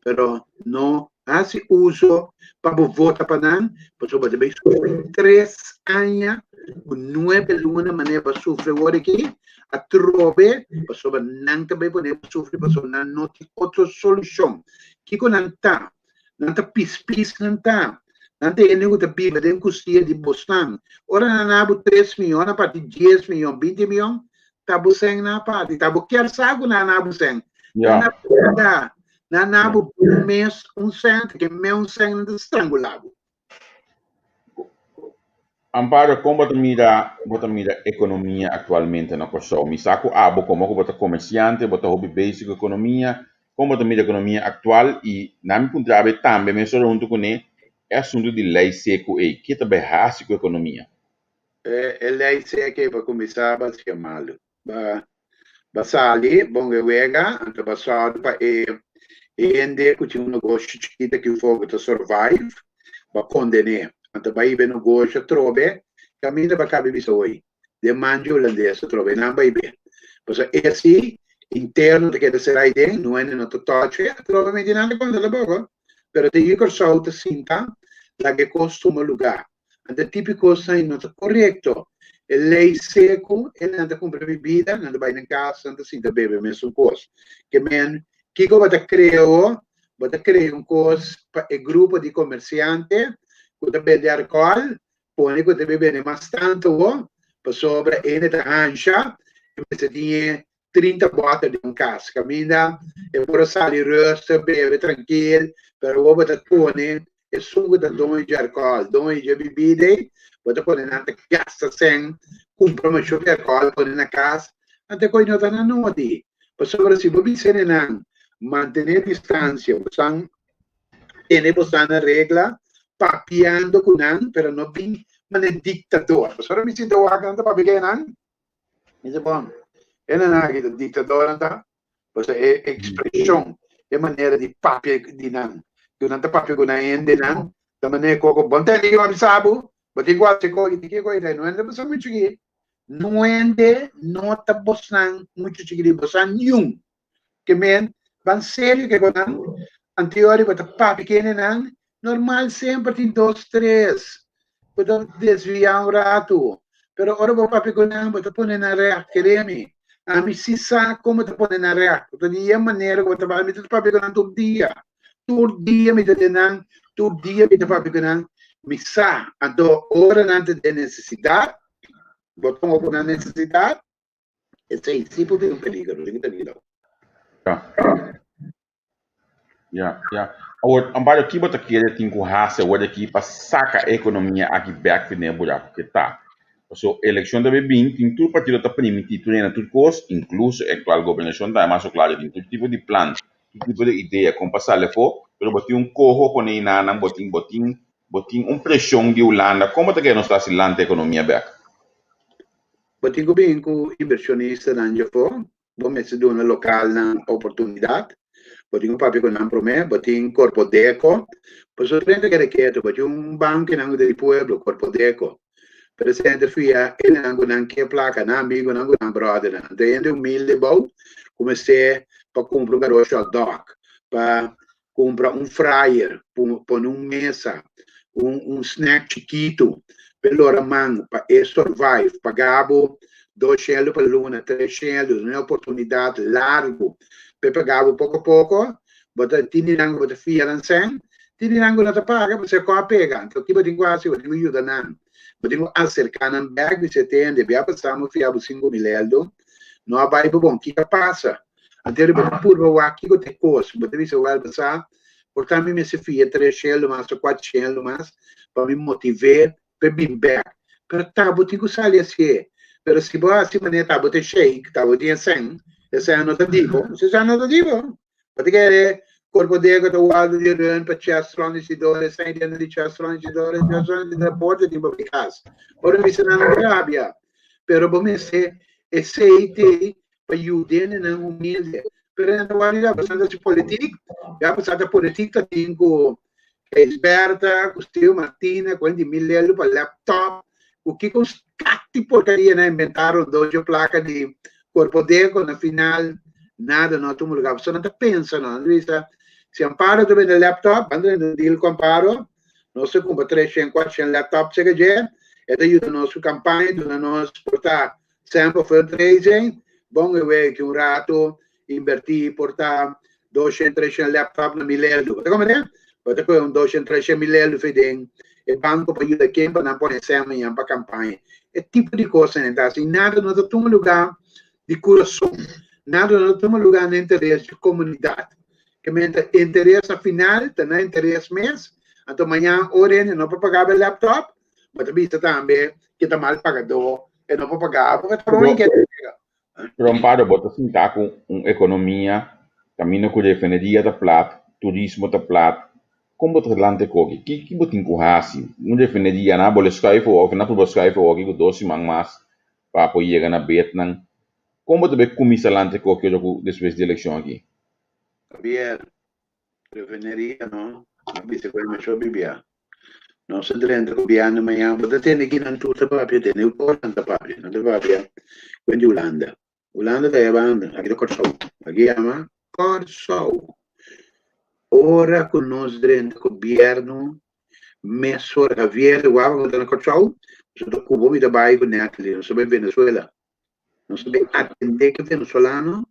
Pero no hasi uso pa bo vota pa nan, pasobra bo ta bin sufri tres aña ku nuebe luna manera bo a sufri awor aki, atrobe, pasobra nan ta bai pone bo sufri pasobra nan no tin otro solushon. Kiko nan ta? Nan ta pispis nan ta. Nan ta hende ku ta biba den kustia di bosnan. Ora nan a bo tres miyon, a parti dies miyon, binti miyon, ta bo sèn nan a parti. Ta bo kier sa ku nan a bo sèn. Nan a paga. Nan a bo un mes un sèn, ta ke mes un sèn nan ta strangulá bo. Amparo, kon bo ta mira bo ta mira ekonomia aktualmente na Kòrsou? Mi sa ku abo komo ku bo ta komersiante, bo ta hopi bezig ku ekonomia. Kon bo ta mira ekonomia aktual? I nan mi puntra bo tambe mesora huntu kuné e asuntu di lei seku ei. Ke ta bai hasi ku ekonomia? E lei seku ei pa kuminsá ba siña malu. Ba ba sali bon e wega, anto ba sòru pa e hende ku tin un negoshi chikito aki for ku ta survive, ba konden'é. Anto ba hiba e negoshi atrobe kaminda ba kabi bisa oy, den man di hulandes atrobe nan ba hib'é. Pasobra esi interno ta keda será aiden, no hende no ta touch e, atrobe menti nan ta konta tampoco. Pero te yu Kòrsou ta sinta laga e kos tuma lugá. Anto e tipo di kosnan ei no ta korekto. E lei seku, e nan ta kumpra bibida, nan ta bai nan kas, nan ta sinta bebe mesun kos. Ke men, kiko bo ta krea awo? Bo ta krea un kos pa e grupo di komersiante ku ta bende alkohòl, pone ku ta bai bende mas tantu awo, pasobra hende ta hansha, e mester tin e. 30 bòter den un kas kaminda e por a sali rustig bebe trankil pero awor bo ta pone esun ku ta doño dje alkohòl doño dje bibida ei bo ta pone nan ta gasta sèn kumpra masho di alkohòl pone na kas anto e kos no ta na nodi pasobra si bo bisa nan mantené distansia bo san tene bo san na regla papiando ku nan pero no bin manera diktador pasobra mi sinta wak nan ta papia ku nan. Mi di bon, e nan aki ta dictadornan ta, pasobra e expresion, e manera di papia di nan, cu nan ta papia cu nan hendenan, ta manera cu bon tende cu a bisa bo, bo tin cu haci cu y kico y ta, no hende boso mucho chikí, no hende no ta bosnan mucho chikí, bosan niun. Ke men, ban serio ke konan, anteori bo ta papia kendenan, normal semper tin dos tres ku ta desviá un ratu, pero ora bo papia ku nan bo ta pone nan règt, kere mi, ami si sa kon bo ta pone nan règt, bo ta di e manera ku bo ta papia, mi ta papia ku nan tur dia, tur dia mi ta den nan, tur dia mi ta papia ku nan, mi sa, anto ora nan ta den nesesidat, bo ta ku nan nesesidat, Esei sí por bira un peligro, lo ta bira. Ja. Ja, ja. Awor, Amparo, ki bo ta kere tin ku hasi awor aki pa saka e ekonomia aki bèk fin den e buraku ke ta? Paso elekshon ta bin bin, tin tur partido ta primintí tur hende tur kos, inkluso e aktual gobernashon tambe mas o klaro tin tur tipo di plan, tur tipo di idea kon pa sali afó, pero bo tin un koho pone einanan, bo tin bo tin bo tin un preshon di Hulanda, kon bo ta kere nos ta hasi lanta e ekonomia bèk? Bo tin ku bin ku inbershonistanan djafó, bo mester duna lokalnan oportunidat, bo tin ku papia ku nan promé, bo tin Korpodeko, pasobra tur hende ta keda ketu, bo tin un bankinan ku ta di pueblo, Korpodeko, pero ese hende fia hendenan ku nan ke plaka, nan amigunan ku nan bròdernan, anto e hende humilde bou ku mester pa kumpra un garoshi hòtdòg, pa Cumpra un fryer, pone un mesa, un snack chikitu p'e lora man pa e survive, paga bo dos shelu pa luna, tres shelu, duna e oportunidad largu p'e paga bo poco poco, bo ta tin di nan cu bo ta fia nan cen, tin di nan cu no ta paga pasobra cu a pega, anto ki bo tin cu haci? Bo tin cu yuda nan, bo tin cu acerca nan bek, bisa e tende, bia pasa bo fia bo 5000 eldo, no a bay bo bon, kico a pasa? Anto bo ta purba wak kiko ta e kos. Bo ta bisa, Wèl, bo sa, por ta mi mester fia tres shelu mas òf kuater shelu mas pa mi motiv'é pa e bin bèk. Pero ta bo tin ku sali hasié. Pero si bo hasi manera ta bo ta e sheik, ta bo tin e sèn, e sèn no ta di bo. Si e sèn no ta di bo, bo ta kere Korpodeko ta wòrdu di run pa Chestron Isidore, sèn dentro di Chestron Isidore, Chestron Isidore porta tin pa bai kas. Ora mi bisa nan no rabia, pero bo mester esei t'ei pa yuda hendenan humilde. Pero nan ta wak ya pasá ta si politik, ya pasá ta politik ta tin ku Gijsbertha, ku Steve Martina, ku hende mil lelu pa laptop, ku kiko kati porkaria nan inventá rondó dje plaka di Korpodeko, na final nada no a tuma lugar. Pasobra nan ta pensa no, nan ta bisa si Amparo ta bende laptop, ban drenta un deal ku Amparo, nos ta kumpra 300, 400 laptop seka dje, e ta yuda nos ku kampaña, duna nos por ta Semper fundraising, bon e wei ki un rato invertí por ta 200, 300 laptop na mil eldo. Bo ta comprende? Bo ta kohe un 200, 300 mil eldo fe den e banco pa yuda ken pa nan pone sèn mañan pa campaña. E tipo di cosnan ta hasi. Nada no ta tuma lugar di curason. Nada no ta tuma lugar na interes di comunidad. Ke men ta interes na final ta na interes mes. Anto mañan ora hende no por paga bo e laptop, Bo ta bisa tambe ke ta mal pagadó, e no por pagá bo, ta bon ke ta. Pero Amparo, bo ta sinta ku un ekonomia kaminda ku refineria ta plat, turismo ta plat, kon bo ta lanta e koki? Ki ki bo tin ku hasi? Un refineria nan a bole skuif awor, òf nan a proba skuif awor ku dos siman mas pa por yega na betnan. Kon bo ta bai kuminsá lanta e koki ora ku despues di elekshon aki? Javier, refineria no, a bisa ku e mashó bibia. Nos a drenta gobièrnu mañan, bo ta tende kinan tur ta papia, tende oran ta papia, nan ta papia ku di Hulanda. Hulanda ta e banda, aki ta Kòrsou, aki yama Kòrsou. Ora ku nos drenta gobièrnu, mesora Javier de Guava ku ta na Kòrsou, nos ta kubo mi ta bai ku Natalie, nos ta bai Venezuela. Nos ta bin atendé ku venezolano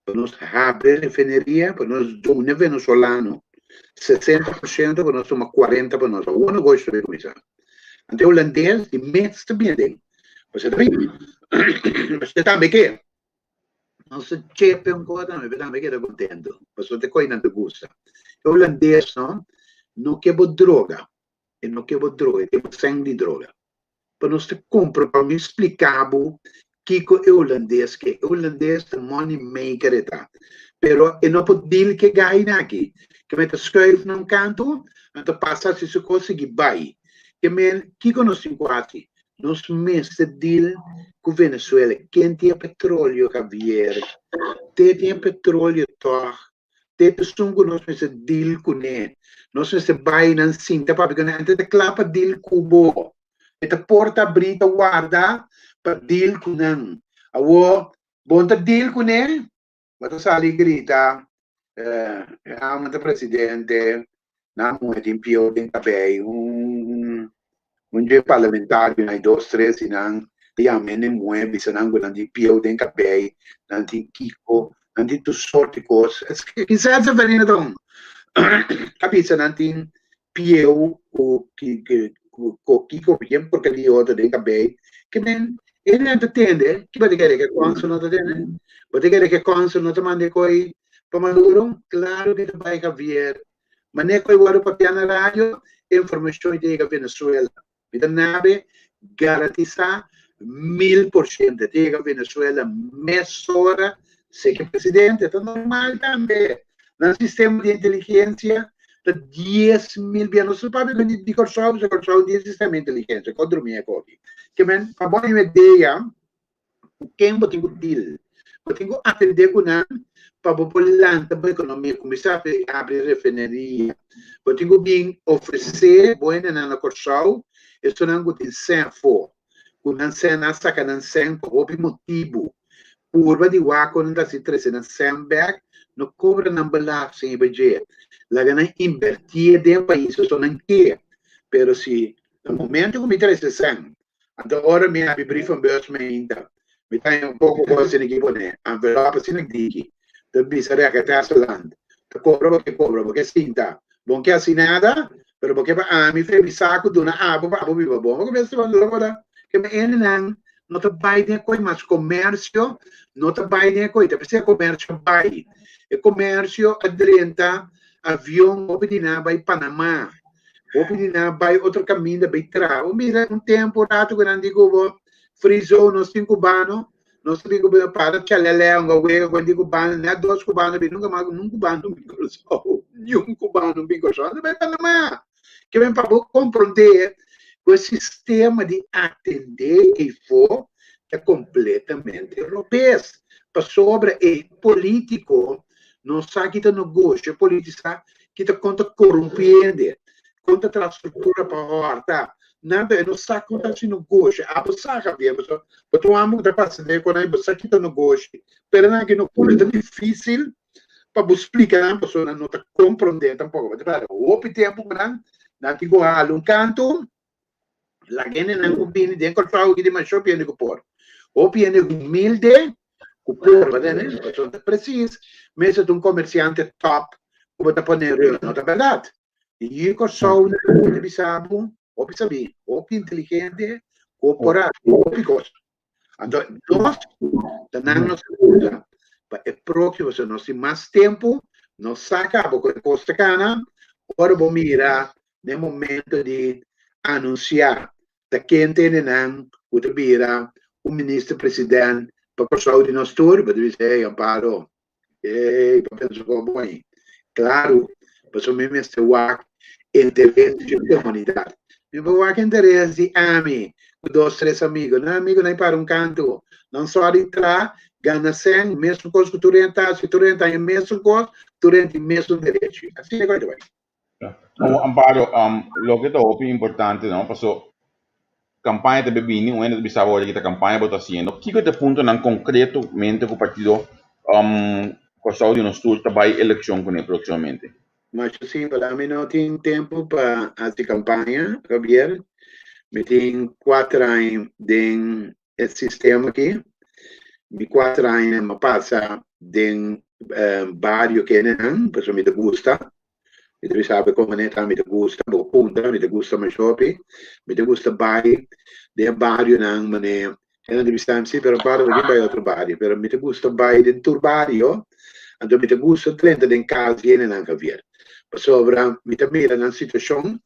pa nos habri refineria, pa nos duna venezolano 60%, pa nos tuma 40 pa nos. Awor negoshi ta bin kuminsá. Anto e hulandes di mes ta bin aden. Pasobra ta bin, pasobra tambe ke. Nos ta chepe un kos tambe, pero tambe keda kontentu, pasobra ta koi nan ta gusta. E hulandes no, no ke bo droga, e no ke bo droga, e ke bo sèn di droga. Pa nos ta kumpra, pa mi splika bo kiko e hulandes ke. E hulandes ta money maker e ta, pero e no por deal ke gaina aki, ke men ta schuif na un kantu, anto pasa hasi su kos sigui bai. Ke men, kiko nos tin ku hasi? Nos mester deal ku Venezuela. Ken tin e petroleo, Javier? Te tin e petroleo tòg. Te esun ku nos mester deal kuné. Nos mester bai nan sinta papia kuné. Antes ta kla pa deal ku bo. E ta porta abrí ta warda pa deal ku nan. Awor, bo no ta deal kuné, Bo ta sali grita, E amo ta presidente, nan muhe tin pio den kabei, un un dje parlamentarionan, i dos tres di nan ta yama hende muhe bisa nan ku nan tin pio den kabei, nan tin kiko, nan tin tur sort di kos. Kisas Seferino ta un a bisa nan tin pieu ku ku kiko bien porkeria otro den kabei ke men e nan ta tende ki bo ta kere ke konsul no ta tende bo ta kere ke konsul no ta manda e koi pa Maduro klaro ke ta bai Javier mane koi wòrdu papia na radio e informashon ta yega Venezuela mi ta nabe garantisa 1000% ta yega Venezuela mesora se ke presidente ta normal tambe nan sistema di inteligensia ta 10.000 bia nos papia di di Kòrsou pasobra Kòrsou tin sistema di inteligensia ko drumi e koki ke men pa bo haña idea ku ken bo tin ku deal bo tin ku atende ku nan pa bo por lanta bo ekonomia kuminsá habri refineria bo tin ku bin ofresé bo hendenan na Kòrsou esunnan ku tin sèn afó ku nan sèn a saka nan sèn pa hopi motibu Purba di wak kon nan ta hasi trese nan sèn bèk, no kobra nan belasting riba dje. Laga nan inbertié den pais pasobra nan ke. Pero si na momento ku mi trese sèn, anto ora mi habri brievenbus mainta, mi ta haña un poko kos asina ki pone, envelop asina diki, ta bisa rèk Teslaland, ta kobra bo ke kobra, bo ke sinta, bo no ke hasi nada, pero bo ke pa ami fe mi saku duna abo pa abo biba bon. Bo ke mester loko ta ke mi hendenan no ta bai den e koi mas komersio no ta bai den e koi ta p'esei e komersio bai e komersio a drenta avion hopi di nan a bai Panama hopi di nan a bai otro kaminda bai traha bo mira un tempu ratu ku nan di ku bo free zone nos tin kubano nos ta bin ku para chalele un wega ku di kubano net dos kubano bin nunka mas nun kubano bin Kòrsou niun kubano bin Kòrsou nan ta bai Panama. Ke men pa bo komprondé ku e sistema di atendé eifó ta kompletamente robes. Pasobra e polítiko no sa ki ta negoshi, e polítiko sa ki ta kon ta korumpí hende, kon ta traha struktura pa hòrta. Nada, e no sa kon ta hasi negoshi. Abo sa, Javier, pasobra bo ta un amo ku ta pasa den e konai, bo sa ki ta negoshi. Pero nan aki no por, e ta difísil pa bo splika nan pasobra nan no ta komprondé tampoko. Bo ta perde hopi tempu ku nan, nan tin ku hala un kantu, laga hendenan ku bini den Kòrsou aki di masha hopi hende ku por. Hopi hende humilde ku por, bo ta tende? Pasobra ta presis mester ta un komersiante tòp ku bo ta pone reu, no ta bèrdat? Di Kòrsou nan bo ta bisa bo, hopi sabí, hopi inteligente ku por hasi hopi kos. Anto nos ta nan nos usa pa e próximo, so nos tin mas tempu, nos sa kaba ku e kos ta kana, ora bo mira den momento di anunsiá ta ken tene nan ku ta bira un minister president pa Kòrsou di nos tur, bo ta bisa, hey Amparo, Ey, pa pensa ku abo ahi. Klaru, pasobra mi mester wak interes di komunidat. Mi por wak interes di ami ku dos, tres amigu. Nan amigunan para un kantu. Nan sòri tra, gana sèn, mesun kos ku tur hende ta hasi, tur hende ta haña mesun kos, tur hende tin mesun derechi. Asina ku ta bai. Awor Amparo, loke ta hopi importante no, paso campaña ta be bini, un hende ta bisa bo ora ki ta campaña bo ta haciendo, kiko ta e puntonan concretamente ku partido Kòrsou di Nos Tur ta bai eleccion kuné próximamente? Masha simpel, ami no tin tempu pa hasi campaña, Javier. Mi tin kuater aña den e sistema aki. Mi kuater aña mi a pasa den bario kendenan, pasobra mi ta gusta. Mi ta bisa bo kon manera mi ta gusta, bo puntra, mi ta gusta masha hopi. Mi ta gusta bai den e barionan manera E nan ta bisa mi, si, pero Amparo bo tin bai otro bario, pero mi ta gusta bai den tur bario, anto mi ta gusta drenta den kas di hendenan, Javier, pasobra mi ta mira nan situashon,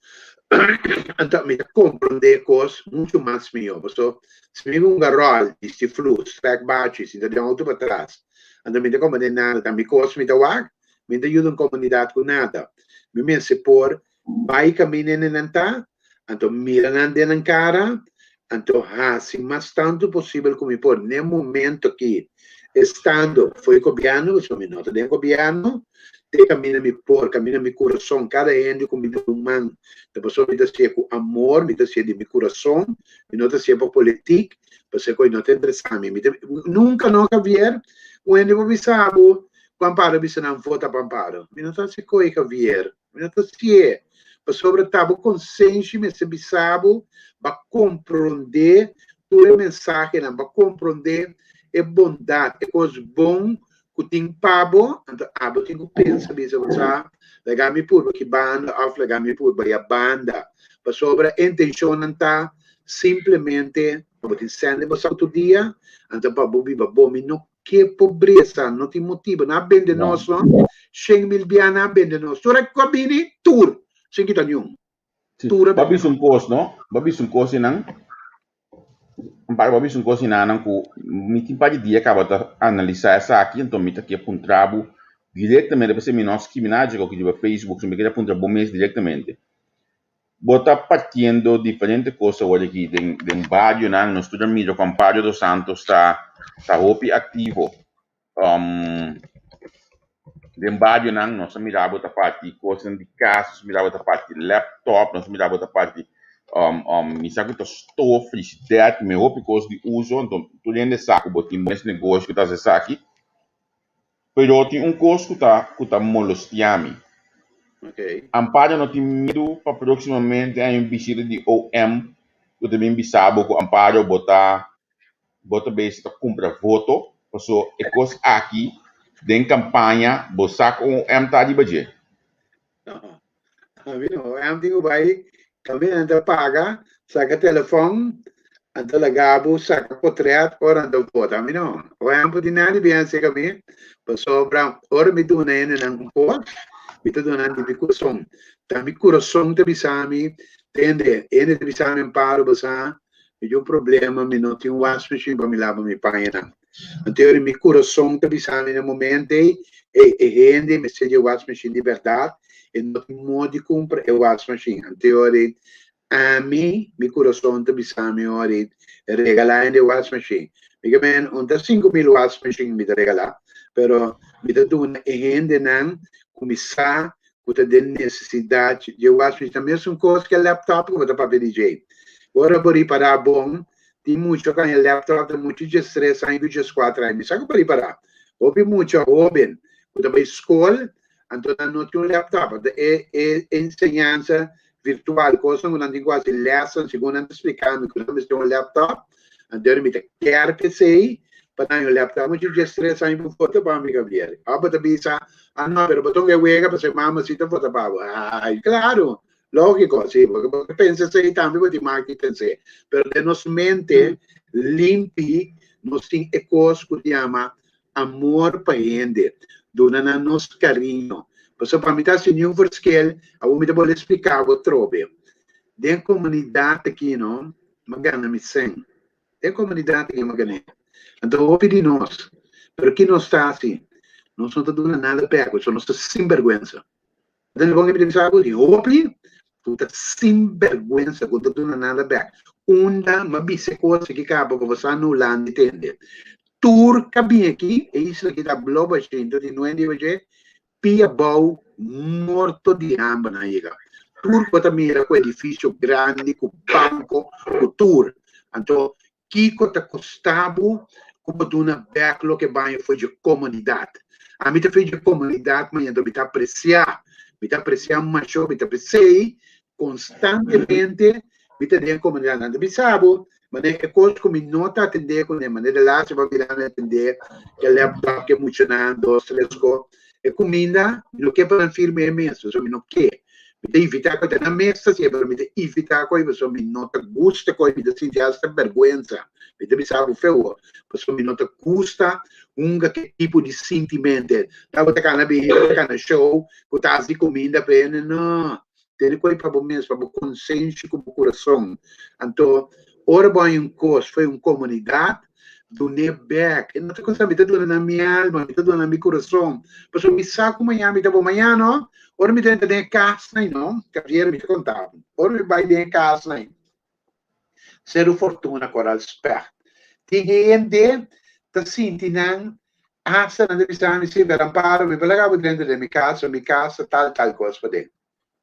anto mi ta komprondé kos muchu mas mihó, paso si mi hunga ròl, bisti flus, trèk bachi, sinta den outo patras, anto mi ta komprondé nada, ta mi kos mi ta wak, mi no ta yuda un komunidat ku nada, mi mester por bai kaminda hende nan ta, anto mira nan den nan kara, anto hasi mas tantu posibel ku mi por n'e momento aki, estando fo'i gobièrnu, pasobra mi no ta den gobièrnu, te kaminda mi por, kaminda mi kurason, kada hende ku mi duna un man, ta pasobra mi ta hasié ku amor, mi ta hasié di mi kurason, mi no ta hasié pa politik, pasobra ku no ta interesá mi. Mi ta, nunka no, Javier, un hende por bisa bo ku Amparo bisa nan vota pa Amparo. Mi no ta hasi koe, Javier. Mi no ta sié, pasobra ta bo konsenshi mester bisa bo ba komprondé tur e mensahenan, ba komprondé e bondat, e kos bon ku tin pa bo, anto abo tin ku pensa bisa bo sa, laga mi purba ki banda òf laga mi purba ya banda, pasobra e intenshonnan ta simplemente pa bo tin sèn den bo saku tur dia, anto pa bo biba bon. Mi no Ke pobresa no tin motibo. Nan a bende nos no. 100.000 bia nan a bende nos. Tur a ku a bini, tur. Sin kita niun. Tur a Bo a bende bisa nos. un kos no. Bo a bisa un kos einan. Bo a bisa un kos einanan ku mi tin par di dia kaba ta analisá esaki, anto mi ta ke puntra bo direktamente, p'esei mi no a skibi nada dje ku riba Facebook, so mi kere puntra bo mes direktamente. Bo ta partiendo diferente kos awor aki den den barionan. Nos tur a mira kon Amparo dos Santos ta ta hopi aktivo den barionan. Nos a mira bo ta parti kosnan di kas, nos a mira bo ta parti laptop, nos a mira bo ta parti mi sa ku ta stof, frishider, tin hopi kos di uso. Anto tur hende sa ku bo tin mes negoshi ku ta hasi esaki. Pero tin un kos ku ta ku ta molestia mi. Okay. Amparo no tin miedu pa próksimamente hay un bishita di OM ku ta bin bisa bo ku Amparo bo ta bo ta bezig ta kumpra voto paso e kos aki den kampaña bo sa ku OM ta riba dje. No. Ami no, OM tin ku bai kaminda nan ta paga, saka telefòn, anto laga bo saka potret ora nan ta vota. Ami no, OM por tin nada di bien serka mi, pasobra ora mi duna hendenan un kos, mi ta duna nan di mi kurason. Ta mi kurason ta bisa mi, tende, hende ta bisa mi Amparo, bo sa, mi tin un problema, mi no tin un wasmachine pa mi laba mi pañanan. Anto ora mi kurason ta bisa mi na momento ei, ey, e hende mester di e wasmachine di bèrdat, e no tin modo di kumpra e wasmachine. Anto ora ami, mi kurason ta bisa mi ora ei, regalá hende e wasmachine. Mi ke men, un ta 5000 wasmachine mi ta regalá, pero mi ta duna e hendenan ku mi sa ku ta den nesesidat di e wasmachine. Ta mesun kos ku e laptop ku bo ta papia di dje. Ora bo ripará bon, Tin mucha ku haña laptop ta mucha 13 aña ku 14 aña. Mi sa ku por ripará. Hopi mucha hóben ku ta bai skol, anto nan no tin un laptop. Anto e e enseñansa virtual, kosnan ku nan tin ku hasi lèsnan segun nan ta splika mi ku nan mester un laptop, anto mi ta kier p'esei pa nan haña un laptop. Mucha 13 aña por vota pa mi, Gabriel. Ora bo ta bisa, ah no, pero bo ta un e wega pasobra mama si ta vota pa bo. Ai, klaru! Lógiko, sí, porque bo ta pensa esei tambe bo tin mag di pens'é. Pero den nos mente limpi nos tin e kos ku ta yama amor pa hende, duna nan nos kariño. Pasobra pa mi ta hasi niun verschil, awor mi ta bolbe splika bo atrobe. Den komunidat aki no, mi a gana mi sèn. Den komunidat aki mi a gan'é. Anto hopi di nos, pero ki nos ta hasi? Nos no ta duna nada bèk, pasobra nos ta sinbèrgwensa. Den bon mi ta bisa bo di hopi ku ta sinbèrgwensa ku no ta duna nada bèk. Unda mi a bisa e kos aki kaba pa bo sa na Hulanda i tende. Tur kabin aki, e isla aki ta bloba shinta di nuende i oche, pia bou morto di hamber nan a yega. Tur ku bo ta mira ku edifisio grandi, ku banko, ku tur. Anto Kiko ta kosta bo ku bo duna bèk loke baño for dje komunidat? Ami ta for dje komunidat maña mi ta apresiá, mi ta apresiá masho, mi ta p'esei konstantemente mi ta den komunidat. Nan ta bisa bo manera e kos ku mi no ta atendé kuné, manera de laatste bo a mira mi atendé ke laptop, ke muchanan, dos, tres ko, e kuminda mi no ke pa nan firma e mes, pasobra mi no ke. Mi ta invitá ku ta na mesa si, pero mi ta invitá ku pasobra mi no ta gusta ku mi ta sinti hasta bèrgwensa. Mi ta bisa bo feo, pasobra mi no ta gusta hunga ke tipo di sintimente. Tabata kana bini, tabata kana show ku tas di kuminda pa hende. No, tene ku pa bo mes, pa bo konsenshi ku bo kurason. Anto ora bo haña un kos for un komunidat, dun'é bèk. E no ta konsa mi ta duna nan mi alma, mi ta duna nan mi kurason, pasobra mi sa ku mañana mi ta bo. Mañana no, ora mi drenta den e kasnan, no, Javier, mi ta konta bo, ora mi bai den e kasnan, Seru Fortuna, Koral Specht, tin hende ta sinti nan hasta nan ta bisa mi, si, Veramparo, mi por laga bo drenta den mi kas, mi kas ta tal tal kos paden.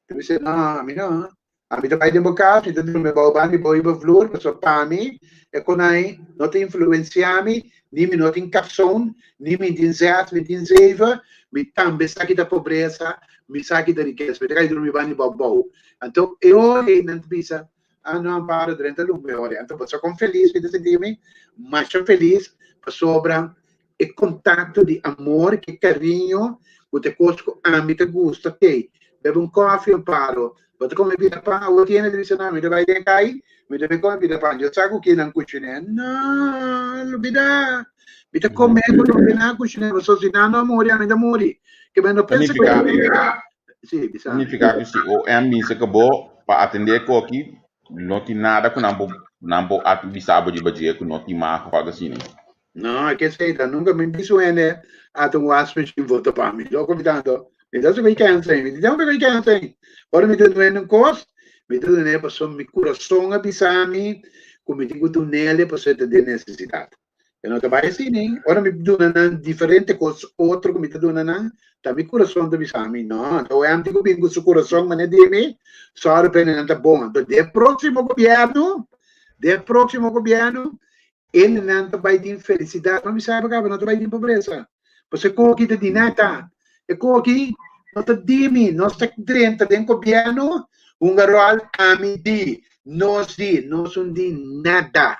Ta bisa, no, ami no. Ami ta bai den bo kas, mi ta drumi bou banda di bo riba vloer, pasobra pa mi e konai no ta influensiá mi, ni mi no tin kapson, ni mi tin zes, mi tin zeven, mi tambe sa ki ta pobresa, mi sa ki ta rikesa, mi ta kai drumi banda di bo bou. Anto e ora ei nan ta bisa, Ah no, Amparo, drenta lun mehor. Anto bo sa kon felis mi ta sinti mi? Masha felis pasobra e kontakto di amor, ke kariño ku ta e kos ku ami ta gusta tei. Bebe un kòfi, Amparo, bo ta kome pida pan? Awor tiene ta bisa, no, mi ta bai den kai, mi ta bai kome pida pan. Dios sa ku kinan kushiné. No, lubidá. Mi ta kome ku loke nan a kushiné, pasobra si nan no a muri, ami ta muri. Ke mi no pensa ku. Sí, bisa. Significa cu si OM bisa cu bo pa atende e koki, no tin nada cu nan por nan por bisa bo riba dje cu no tin mag of algo asina. No, e ke esei ta nunca mi bisa un hende ata un wasmachine vota pa mi. Loco mi tanto. Mi ta haci kensa mi ta haci kensa. Ora mi ta dun'e un cos, mi ta dun'e pasobra mi curason a bisa mi cu mi tin cu dun'e pasobra e ta den necesidad. E no ta bai asina, eh. Ora mi duna nan diferente kos otro ku mi ta duna nan, ta mi kurason ta bisa mi, no, anto OM tin ku bin ku su kurason manera di mi, sòru pa nan ta bon. Anto den próksimo gobièrnu, den próksimo gobièrnu, hendenan ta bai tin felisidat. Ma mi sabi kaba no ta bai tin pobresa. Pasobra e koki ta di neta. E koki no ta di mi. Nos ta drenta den gobièrnu, hunga ròl, ami di, nos di, nos un di nada.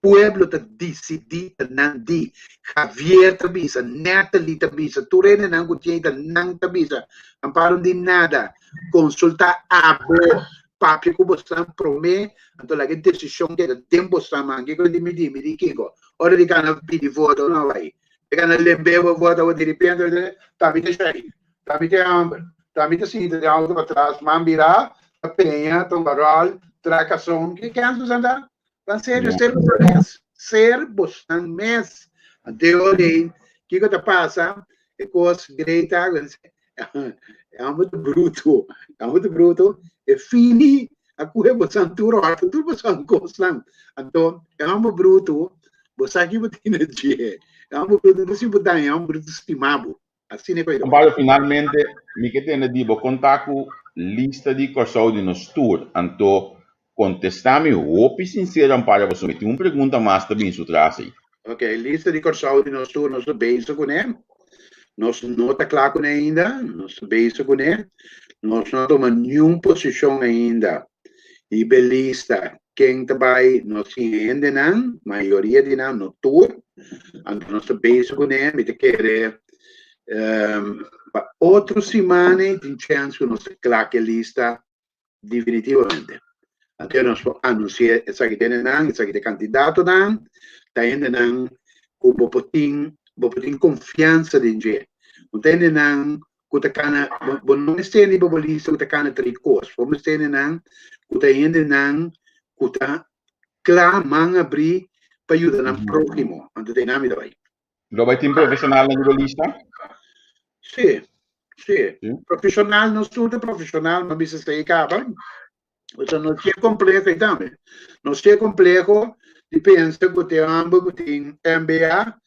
Pueblo ta disidí ta nan di. Javier ta bisa, Natalie ta bisa, tur hendenan ku tin ei ta nan ta bisa. Amparo di nada. Konsultá abo, papia ku bosnan promé, anto laga e desishon keda den bosnan man. Kiko di mi di? Mi di kiko? Ora di kana pidi voto no bai. E kana lemb'é bo voto awor diripente ta mi ta shei, ta mi ta hamber, ta mi ta sinta den auto patras, man birá, ta peña, ta un baròl, traha kason. Ki kens bosnan ta? Ban serio, ser boso mes, ser bosnan mes. Ante ora kiko ta pasa? E kos greta, e homber ta bruto, e homber ta bruto, e fini a kuhe bosan tur hòrta tur bosan kosnan. Anto e homber bruto, bo sa ki bo tin na dje. E homber bruto no si bo daña, e homber bruto stima bo. Asina e koe. Amparo, finalmente mi ke tende di bo konta ku lista di Kòrsou di nos tur, anto kontestá mi hopi sinsero Amparo pasobra mi tin un pregunta mas ta bin su tras ei. Ok, lista di Kòrsou di nos tur nos ta bezig kuné, nos no ta kla kuné ainda, nos ta bezig kuné, nos no a tuma niun posishon ainda riba e lista ken ta bai, nos tin hendenan, mayoria di nan, no tur, anto nos ta bezig kuné, mi ta kere pa otro siman ei tin chèns ku nos ta kla ku e lista definitivamente. Anto nos por anunsiá esaki ta hendenan, esaki ta e kandidatonan, ta hendenan ku bo por tin, bo por tin konfiansa den dje. No ta hendenan ku ta kana, bo no mester riba bo lista ku ta kana tri kos, bo mester hendenan ku ta hendenan ku ta kla man abrí pa yuda nan próhimo, anto ta einan mi ta bai. Lo bai tin profeshonalnan riba lista? Sí, sí. Profeshonal, nos tur ta profeshonal, mi a bisa esei kaba. Osea, no tin kompleho ei tambe. Nos tin kompleho di pensa ku tin hòmber ku tin MBA,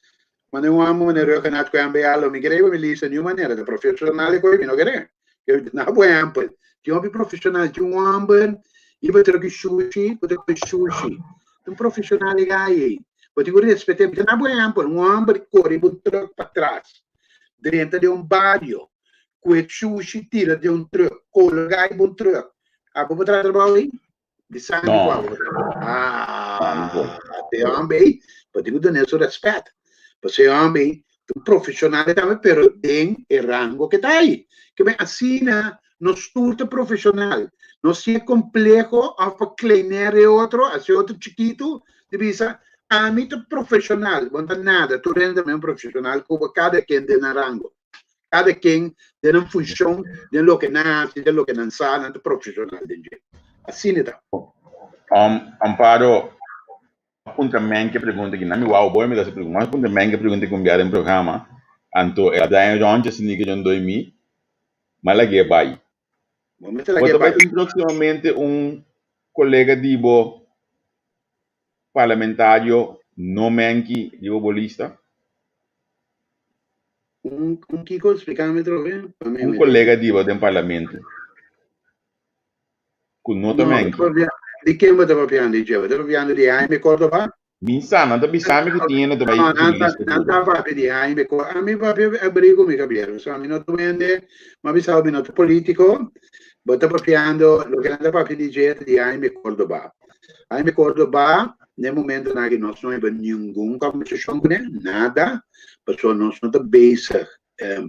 mane un hòmber mane Ruggenaath ku MBA lo mi kere pa mi lista niun manera. Ta profeshonal e koe mi no kere. Na bo ehèmpel, tin hopi profeshonal, tin un hòmber riba truck shushi ku ta kome shushi. Ta un profeshonal e gai ei. Bo tin ku respet'é. Mi ta na bo ehèmpel, un hòmber kore riba un truck patras, drenta den un bario, ku e shushi tira den un truck, kologá riba un truck. Abo por traha trabou ei? Bisa mi ku abo por traha. Ah, te homber ei, bo tin ku dun'é su rèspèt. Pasobra e homber ei ta un profeshonal tambe, pero den e rango ke ta ei. Ke men asina. Nos tur ta profeshonal. No si e kompleho òf pa kleineer e otro, hasi e otro chikitu, di bisa, ami ta profeshonal. Bo no ta nada, tur hende ta mes profeshonal ku bo, kada ken den nan rango. Kada ken den nan funshon, den loke nan hasi, den loke nan sa, nan ta profeshonal den dje. Asina ta. Amparo, a puntra men ke pregunta ki na mi wou boy mi ta hasi pregunta mas a puntra men ke pregunta ki un bia den programa anto el a daña ròntje asina ke djon doi mi mi a lag'é bai. Bo mester Bo lag'é ta bai bai. tin próximamente un kolega di bo parlamentario no menki riba bo lista? Un un kiko? Splika mi otra vez pa mi Un mi kolega di bo den parlamento ku no ta No, menki. papia, di ken bo ta papiando di dje? Bo ta papiando di Jaime Córdoba? Mi sa, nan ta bisa mi ku tin hende ta bai No, nan subi ta lista nan ku bo. ta papia di Jaime Córdoba. Ami papia abrí ku mi Javier. So ami no ta wende, mi a bisa bo mi no ta polítiko. Bo ta papiando, loke nan ta papia di dje ta di Jaime Córdoba. Jaime Córdoba, n'e momentonan aki nos no hiba ningun kòmbersashon kuné, nada, pasobra nos no ta bezig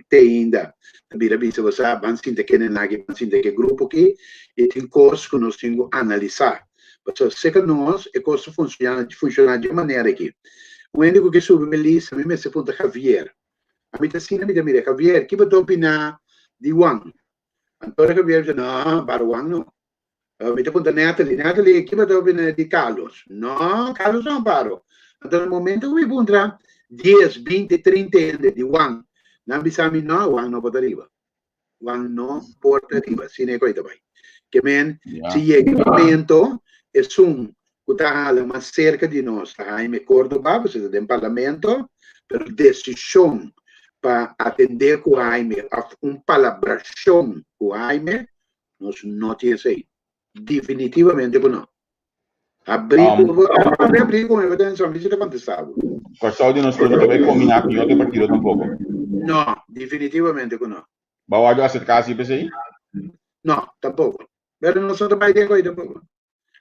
te ainda ta bira bisa bo sa ban sinta kende naki, ban sinta ke grupo aki, i tin kos ku nos tin ku analisá. Pasobra seka nos e kos ta funshoná funshoná dje manera aki. Un hende ku ke subi mi lista mi mester puntra Javier. Ami ta asina mi ta mira Javier, ki bo ta opiná di Juan? Anto Javier bisa no, para Juan no. Mi ta puntra Natalie, Natalie, ki bo ta opina di Carlos? No, Carlos no Amparo. Anto na momento ku mi puntra dies, binti, trinta hende di Juan, nan bisa mi no, Juan no por ta riba. Juan no por ta riba, asina e koi ta bai. Ke men, si yega e momento, esun ku ta hala mas serka di nos ta Jaime Cordoba, pasobra e ta den parlamento, pero desishon pa atendé ku Jaime òf un palabrashon ku Jaime, Nos no tin esei. Definitivamente ku no. Abrí ku bo, abrí, abrí ku mi, bo ta mi si ta kontestá bo. Kòrsou di nos tur no ta bai kombiná ku otro partido tampoko. No, definitivamente ku no. Bo a wòrdu aserká así p'esei? No, tampoko. Pero nos no ta bai den ku ei tampoko.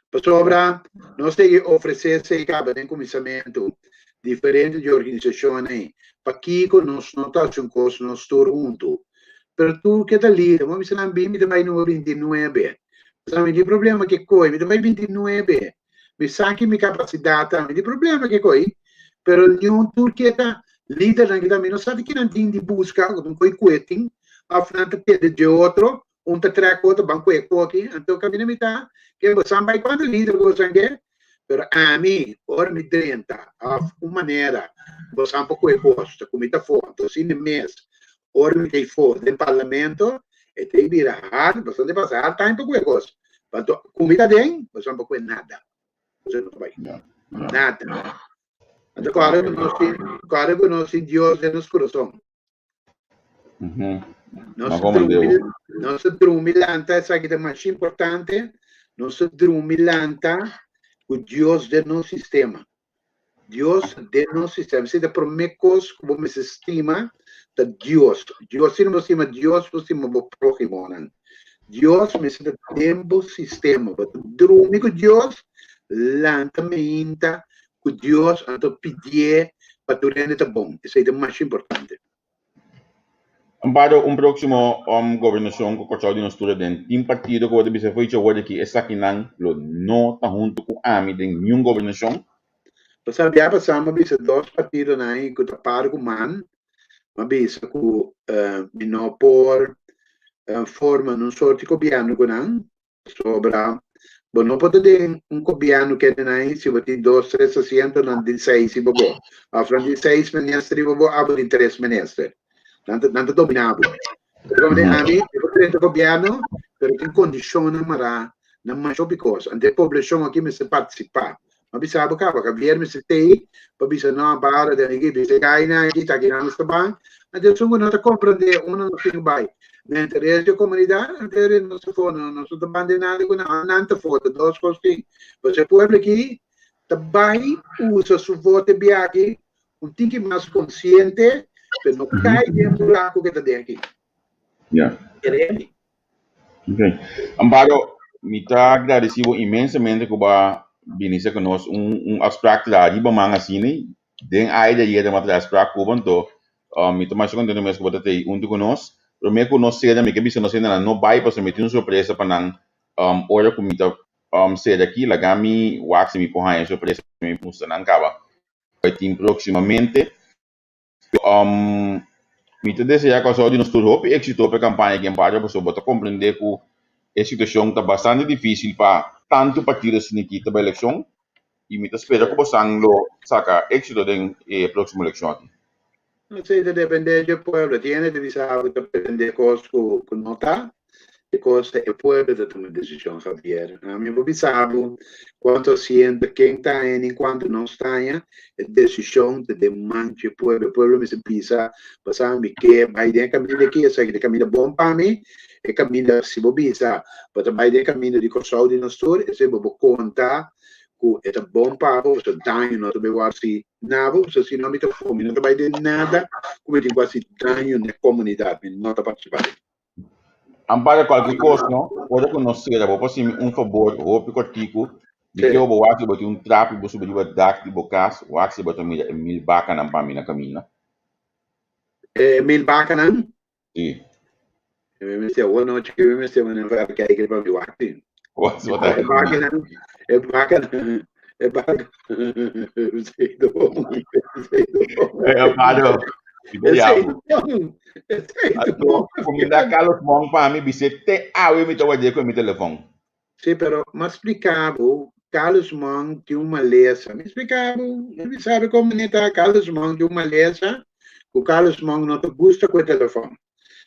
Pasobra nos sigui ofresé esei kaba den kuminsamentu diferente di organisashonnan ei. Pakiko nos no ta hasi un kos nos tur huntu? Pero tur ke ta lider, bo bisa nan bin mi ta bai numero 29. Pasobra mi tin problema ke koi, mi ta bai 29. Mi sa ki mi kapasidat ta, mi tin problema ke koi. Pero niun tur ke ta lidernan ke ta, mi no sa di kinan tin di buska, ku ta un koi kuetin, òf nan ta tende dje otro, Un ta trek otro ban kue koki, anto kaminda mi ta ke bosan bai kontra lider ku bosan ke, pero ami ora mi drenta òf un manera bosan por kue kos ta ku mi ta afó, anto asina mes ora mi ta afó den parlamento e ta bira hard, bosan ta pasa hard time pa kue kos, anto ku mi ta aden bosan por kue nada, bosan no ta bai nada, anto kòrda ku nos tin kòrda ku nos tin Dios den nos kurason. Nos ta drumi, nos ta drumi lanta, esaki ta masha importante, nos ta drumi lanta ku Dios den nos sistema. Dios den nos sistema. Esei ta promé kos ku bo mester stima, ta Dios. Dios, si no bo stima Dios, bo stima bo próhimonan. Dios mester ta den bo sistema. Bo ta drumi ku Dios, lanta meinta ku Dios, anto pidié pa tur hende ta bon. Esei ta masha importante. Amparo, un próksimo gobernashon ku Kòrsou di nos tur aden, tin partido ku bo ta bisa fo'i awor aki esakinan lo no ta huntu ku ami den niun gobernashon? Pasá bia pasá mi a bisa dos partidonan ei ku ta par ku man, mi a bisa ku mi no por forma nun sorti gobièrnu ku nan, Pasobra bo no por ta den un gobièrnu kende nan ei si bo tin dos, tres asientonan di seis riba bo. Òf nan tin seis minister riba bo, abo tin tres minister. Nan ta, nan ta dominá bo. Pero como ami, mi por drenta gobièrnu, pero tin kondishonnan mará na masha hopi kos. Anto e poblashon aki mester partisipá. Mi a bisa bo kaba, Javier mester tei pa bisa no, para den aki, bisa e gainan aki, ta aki nan nos ta ban. Anto esun ku no ta komprendé unda nos tin ku bai na interes di e komunidat, anto e nos ta for, no, nos no ta ban den nada ku nan, nan ta for, ta dos kos tin. Pasobra e pueblo aki ta bai usa su voto e biaha aki un tiki mas konsiente, pero no kai den e buraku ku e ta den aki. Kere mi. Ok. Amparo, mi ta agradeci bo inmensamente cu bo a bini sa cu nos un un afspraak traha riba man asina den aire ayera mi a traha afspraak cu bo anto mi ta masha contento mes cu bo ta tei hunto cu nos. Promé ku nos sera mi ke bisa nos hendenan no bai pasobra mi tin un sorpresa pa nan ora ku mi ta sera aki laga mi wak si mi por haña e sorpresa mi mustra nan kaba bai tin próksimamente. Mi ta deseá Kòrsou di nos tur hopi éksito pa e kampaña aki Amparo pasobra bo ta komprendé ku e situashon ta bastante difísil pa tantu partido asina aki ta bai elekshon i mi ta spera ku bosan lo saka éksito den e próksimo elekshon aki. Esei ta dependé dje pueblo. Tin hende ta bisa bo ta pretendé kos ku no ta. E kos ta e pueblo ta tuma desishon, Javier. Ami por bisa bo kuantu asiento ken ta haña ni kuantu nos ta haña. E desishon ta den man dje pueblo. E pueblo mester bisa, Pasá mi ke bai den e kaminda aki, esaki ta e kaminda bon pa mi. E kaminda, si bo bisa bo ta bai den e kaminda di Kòrsou di nos tur, esei bo por konta ku e ta bon pa bo, pasobra daño no ta bai wòrdu si na bo, pasobra si no mi ta fo, mi no ta bai den nada ku mi tin ku hasi daño na e komunidat, mi no ta partisipá den. Ampara kualke kos no, ora ku nos sera bo por hasi mi un fabor hopi kòrtiku, mi ke bo wak si bo tin un trapi bo subi riba dak di bo kas, wak si bo ta mira e mil bakanan pa mi na kaminda. E mil bakanan? Si. Mi mester awor nochi mi mester manda verkijker pa mi wak si. Wak si bo ta E bakanan, e bakanan, e bakanan. Esei ta bon, esei ta bon. E Amparo, mi ta Esei yama. ta bon, esei ta Anto, bon. kuminda Carlos Monk pa mi, bis'é te awe mi ta ward'é ku mi telefòn. Sí, pero m'a spliká bo, Carlos Monk tin un malesa. Mi spliká bo, mi sabe kon manera ta, Carlos Monk tin un malesa ku Carlos Monk no ta gusta ku e telefòn.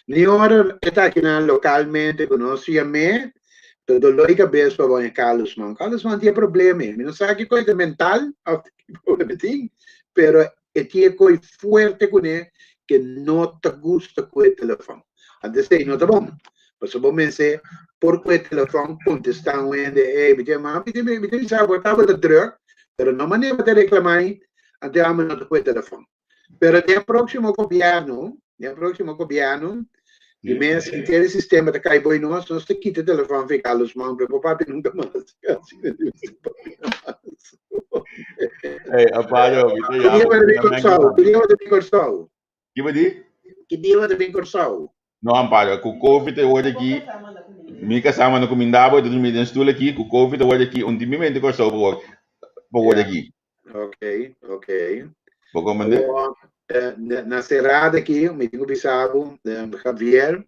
Ni ora e ta akinan lokalmente ku nos yam'é, ta doló di kabes pa baña Carlos Monk. Carlos Monk tin e problema ei. Mi no sa kiko e ta mental òf ki problema e tin, pero e tin e koi fuerte kuné ke no ta gusta ku e telefòn. Anto esei no ta bon. Pasobra bo mester por ku e telefòn kontestá un hende, Ey, mi tin mi tin mi tin bisa bo tabata drùk, pero no manera bo ta reklamá ei, anto ami no ta ku e telefòn. Pero den e próksimo gobièrnu, den e próksimo gobièrnu, di mes henter e sistema ta kai boi nos, nos ta kita e telefòn fi Carlos man, pero bo papia nunka mas. Asina di mester papia mas. Ey, Amparo, mi ta Ki dia yama bo ta bo bin na Mèn Kòrsou? Ki dia bo ta bin Kòrsou? Ki bo di? Ki dia bo ta bin Kòrsou? No, Amparo, ku Covid e word aki, mi kasá manda kuminda bo, e ta drumi den stul aki, ku Covid e word aki, un tin mi mente Kòrsou pa word, pa word Ja. aki. Ok, ok. Bo komprendé? Awor, eh, na, na serada aki, mi tin ku bisa bo, eh, Javier,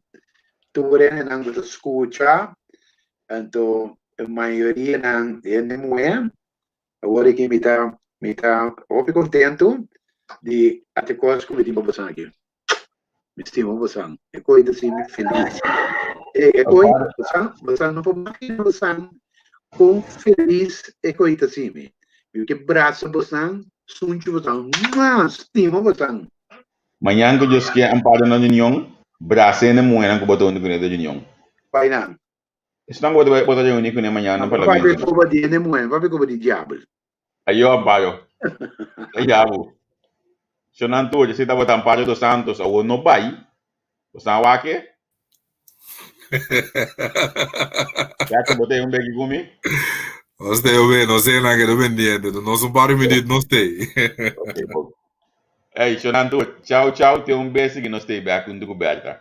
tur hendenan ku ta skucha, anto e mayorianan hende muhé, Awor aki mi ta mi ta hopi kontentu di ate kos ku mi tin pa bosan aki. Mi stima bosan. E koi ta hasi mi felis. E e koi bosan bosan no por makina bosan kon felis e koi ta hasi mi. Mi ke brasa bosan, sunchi bosan, mua! Stima bosan. Mañan ku Dios ke amparo na reunion, brasa e muhénan ku bo ta huntu kuné den reunion. Bai nan. Esnan ku bo ta reuní kuné mañana na No papia parlamento. koba di hende muhé, no papia koba di diabel. Ayo Amparo, ta yabu. Shonan tur, esei tabata Amparo dos Santos, awor no bai. Bo sa wak e? Jackson, bo ta un beki ku mi? Nos ta be, nos ta nan keda pendiente. Nos un par di minuut nos ta. Ok, bo. Ey, shonan tur, chao chao, te un bes sigui nos ta bek huntu ku Bertha.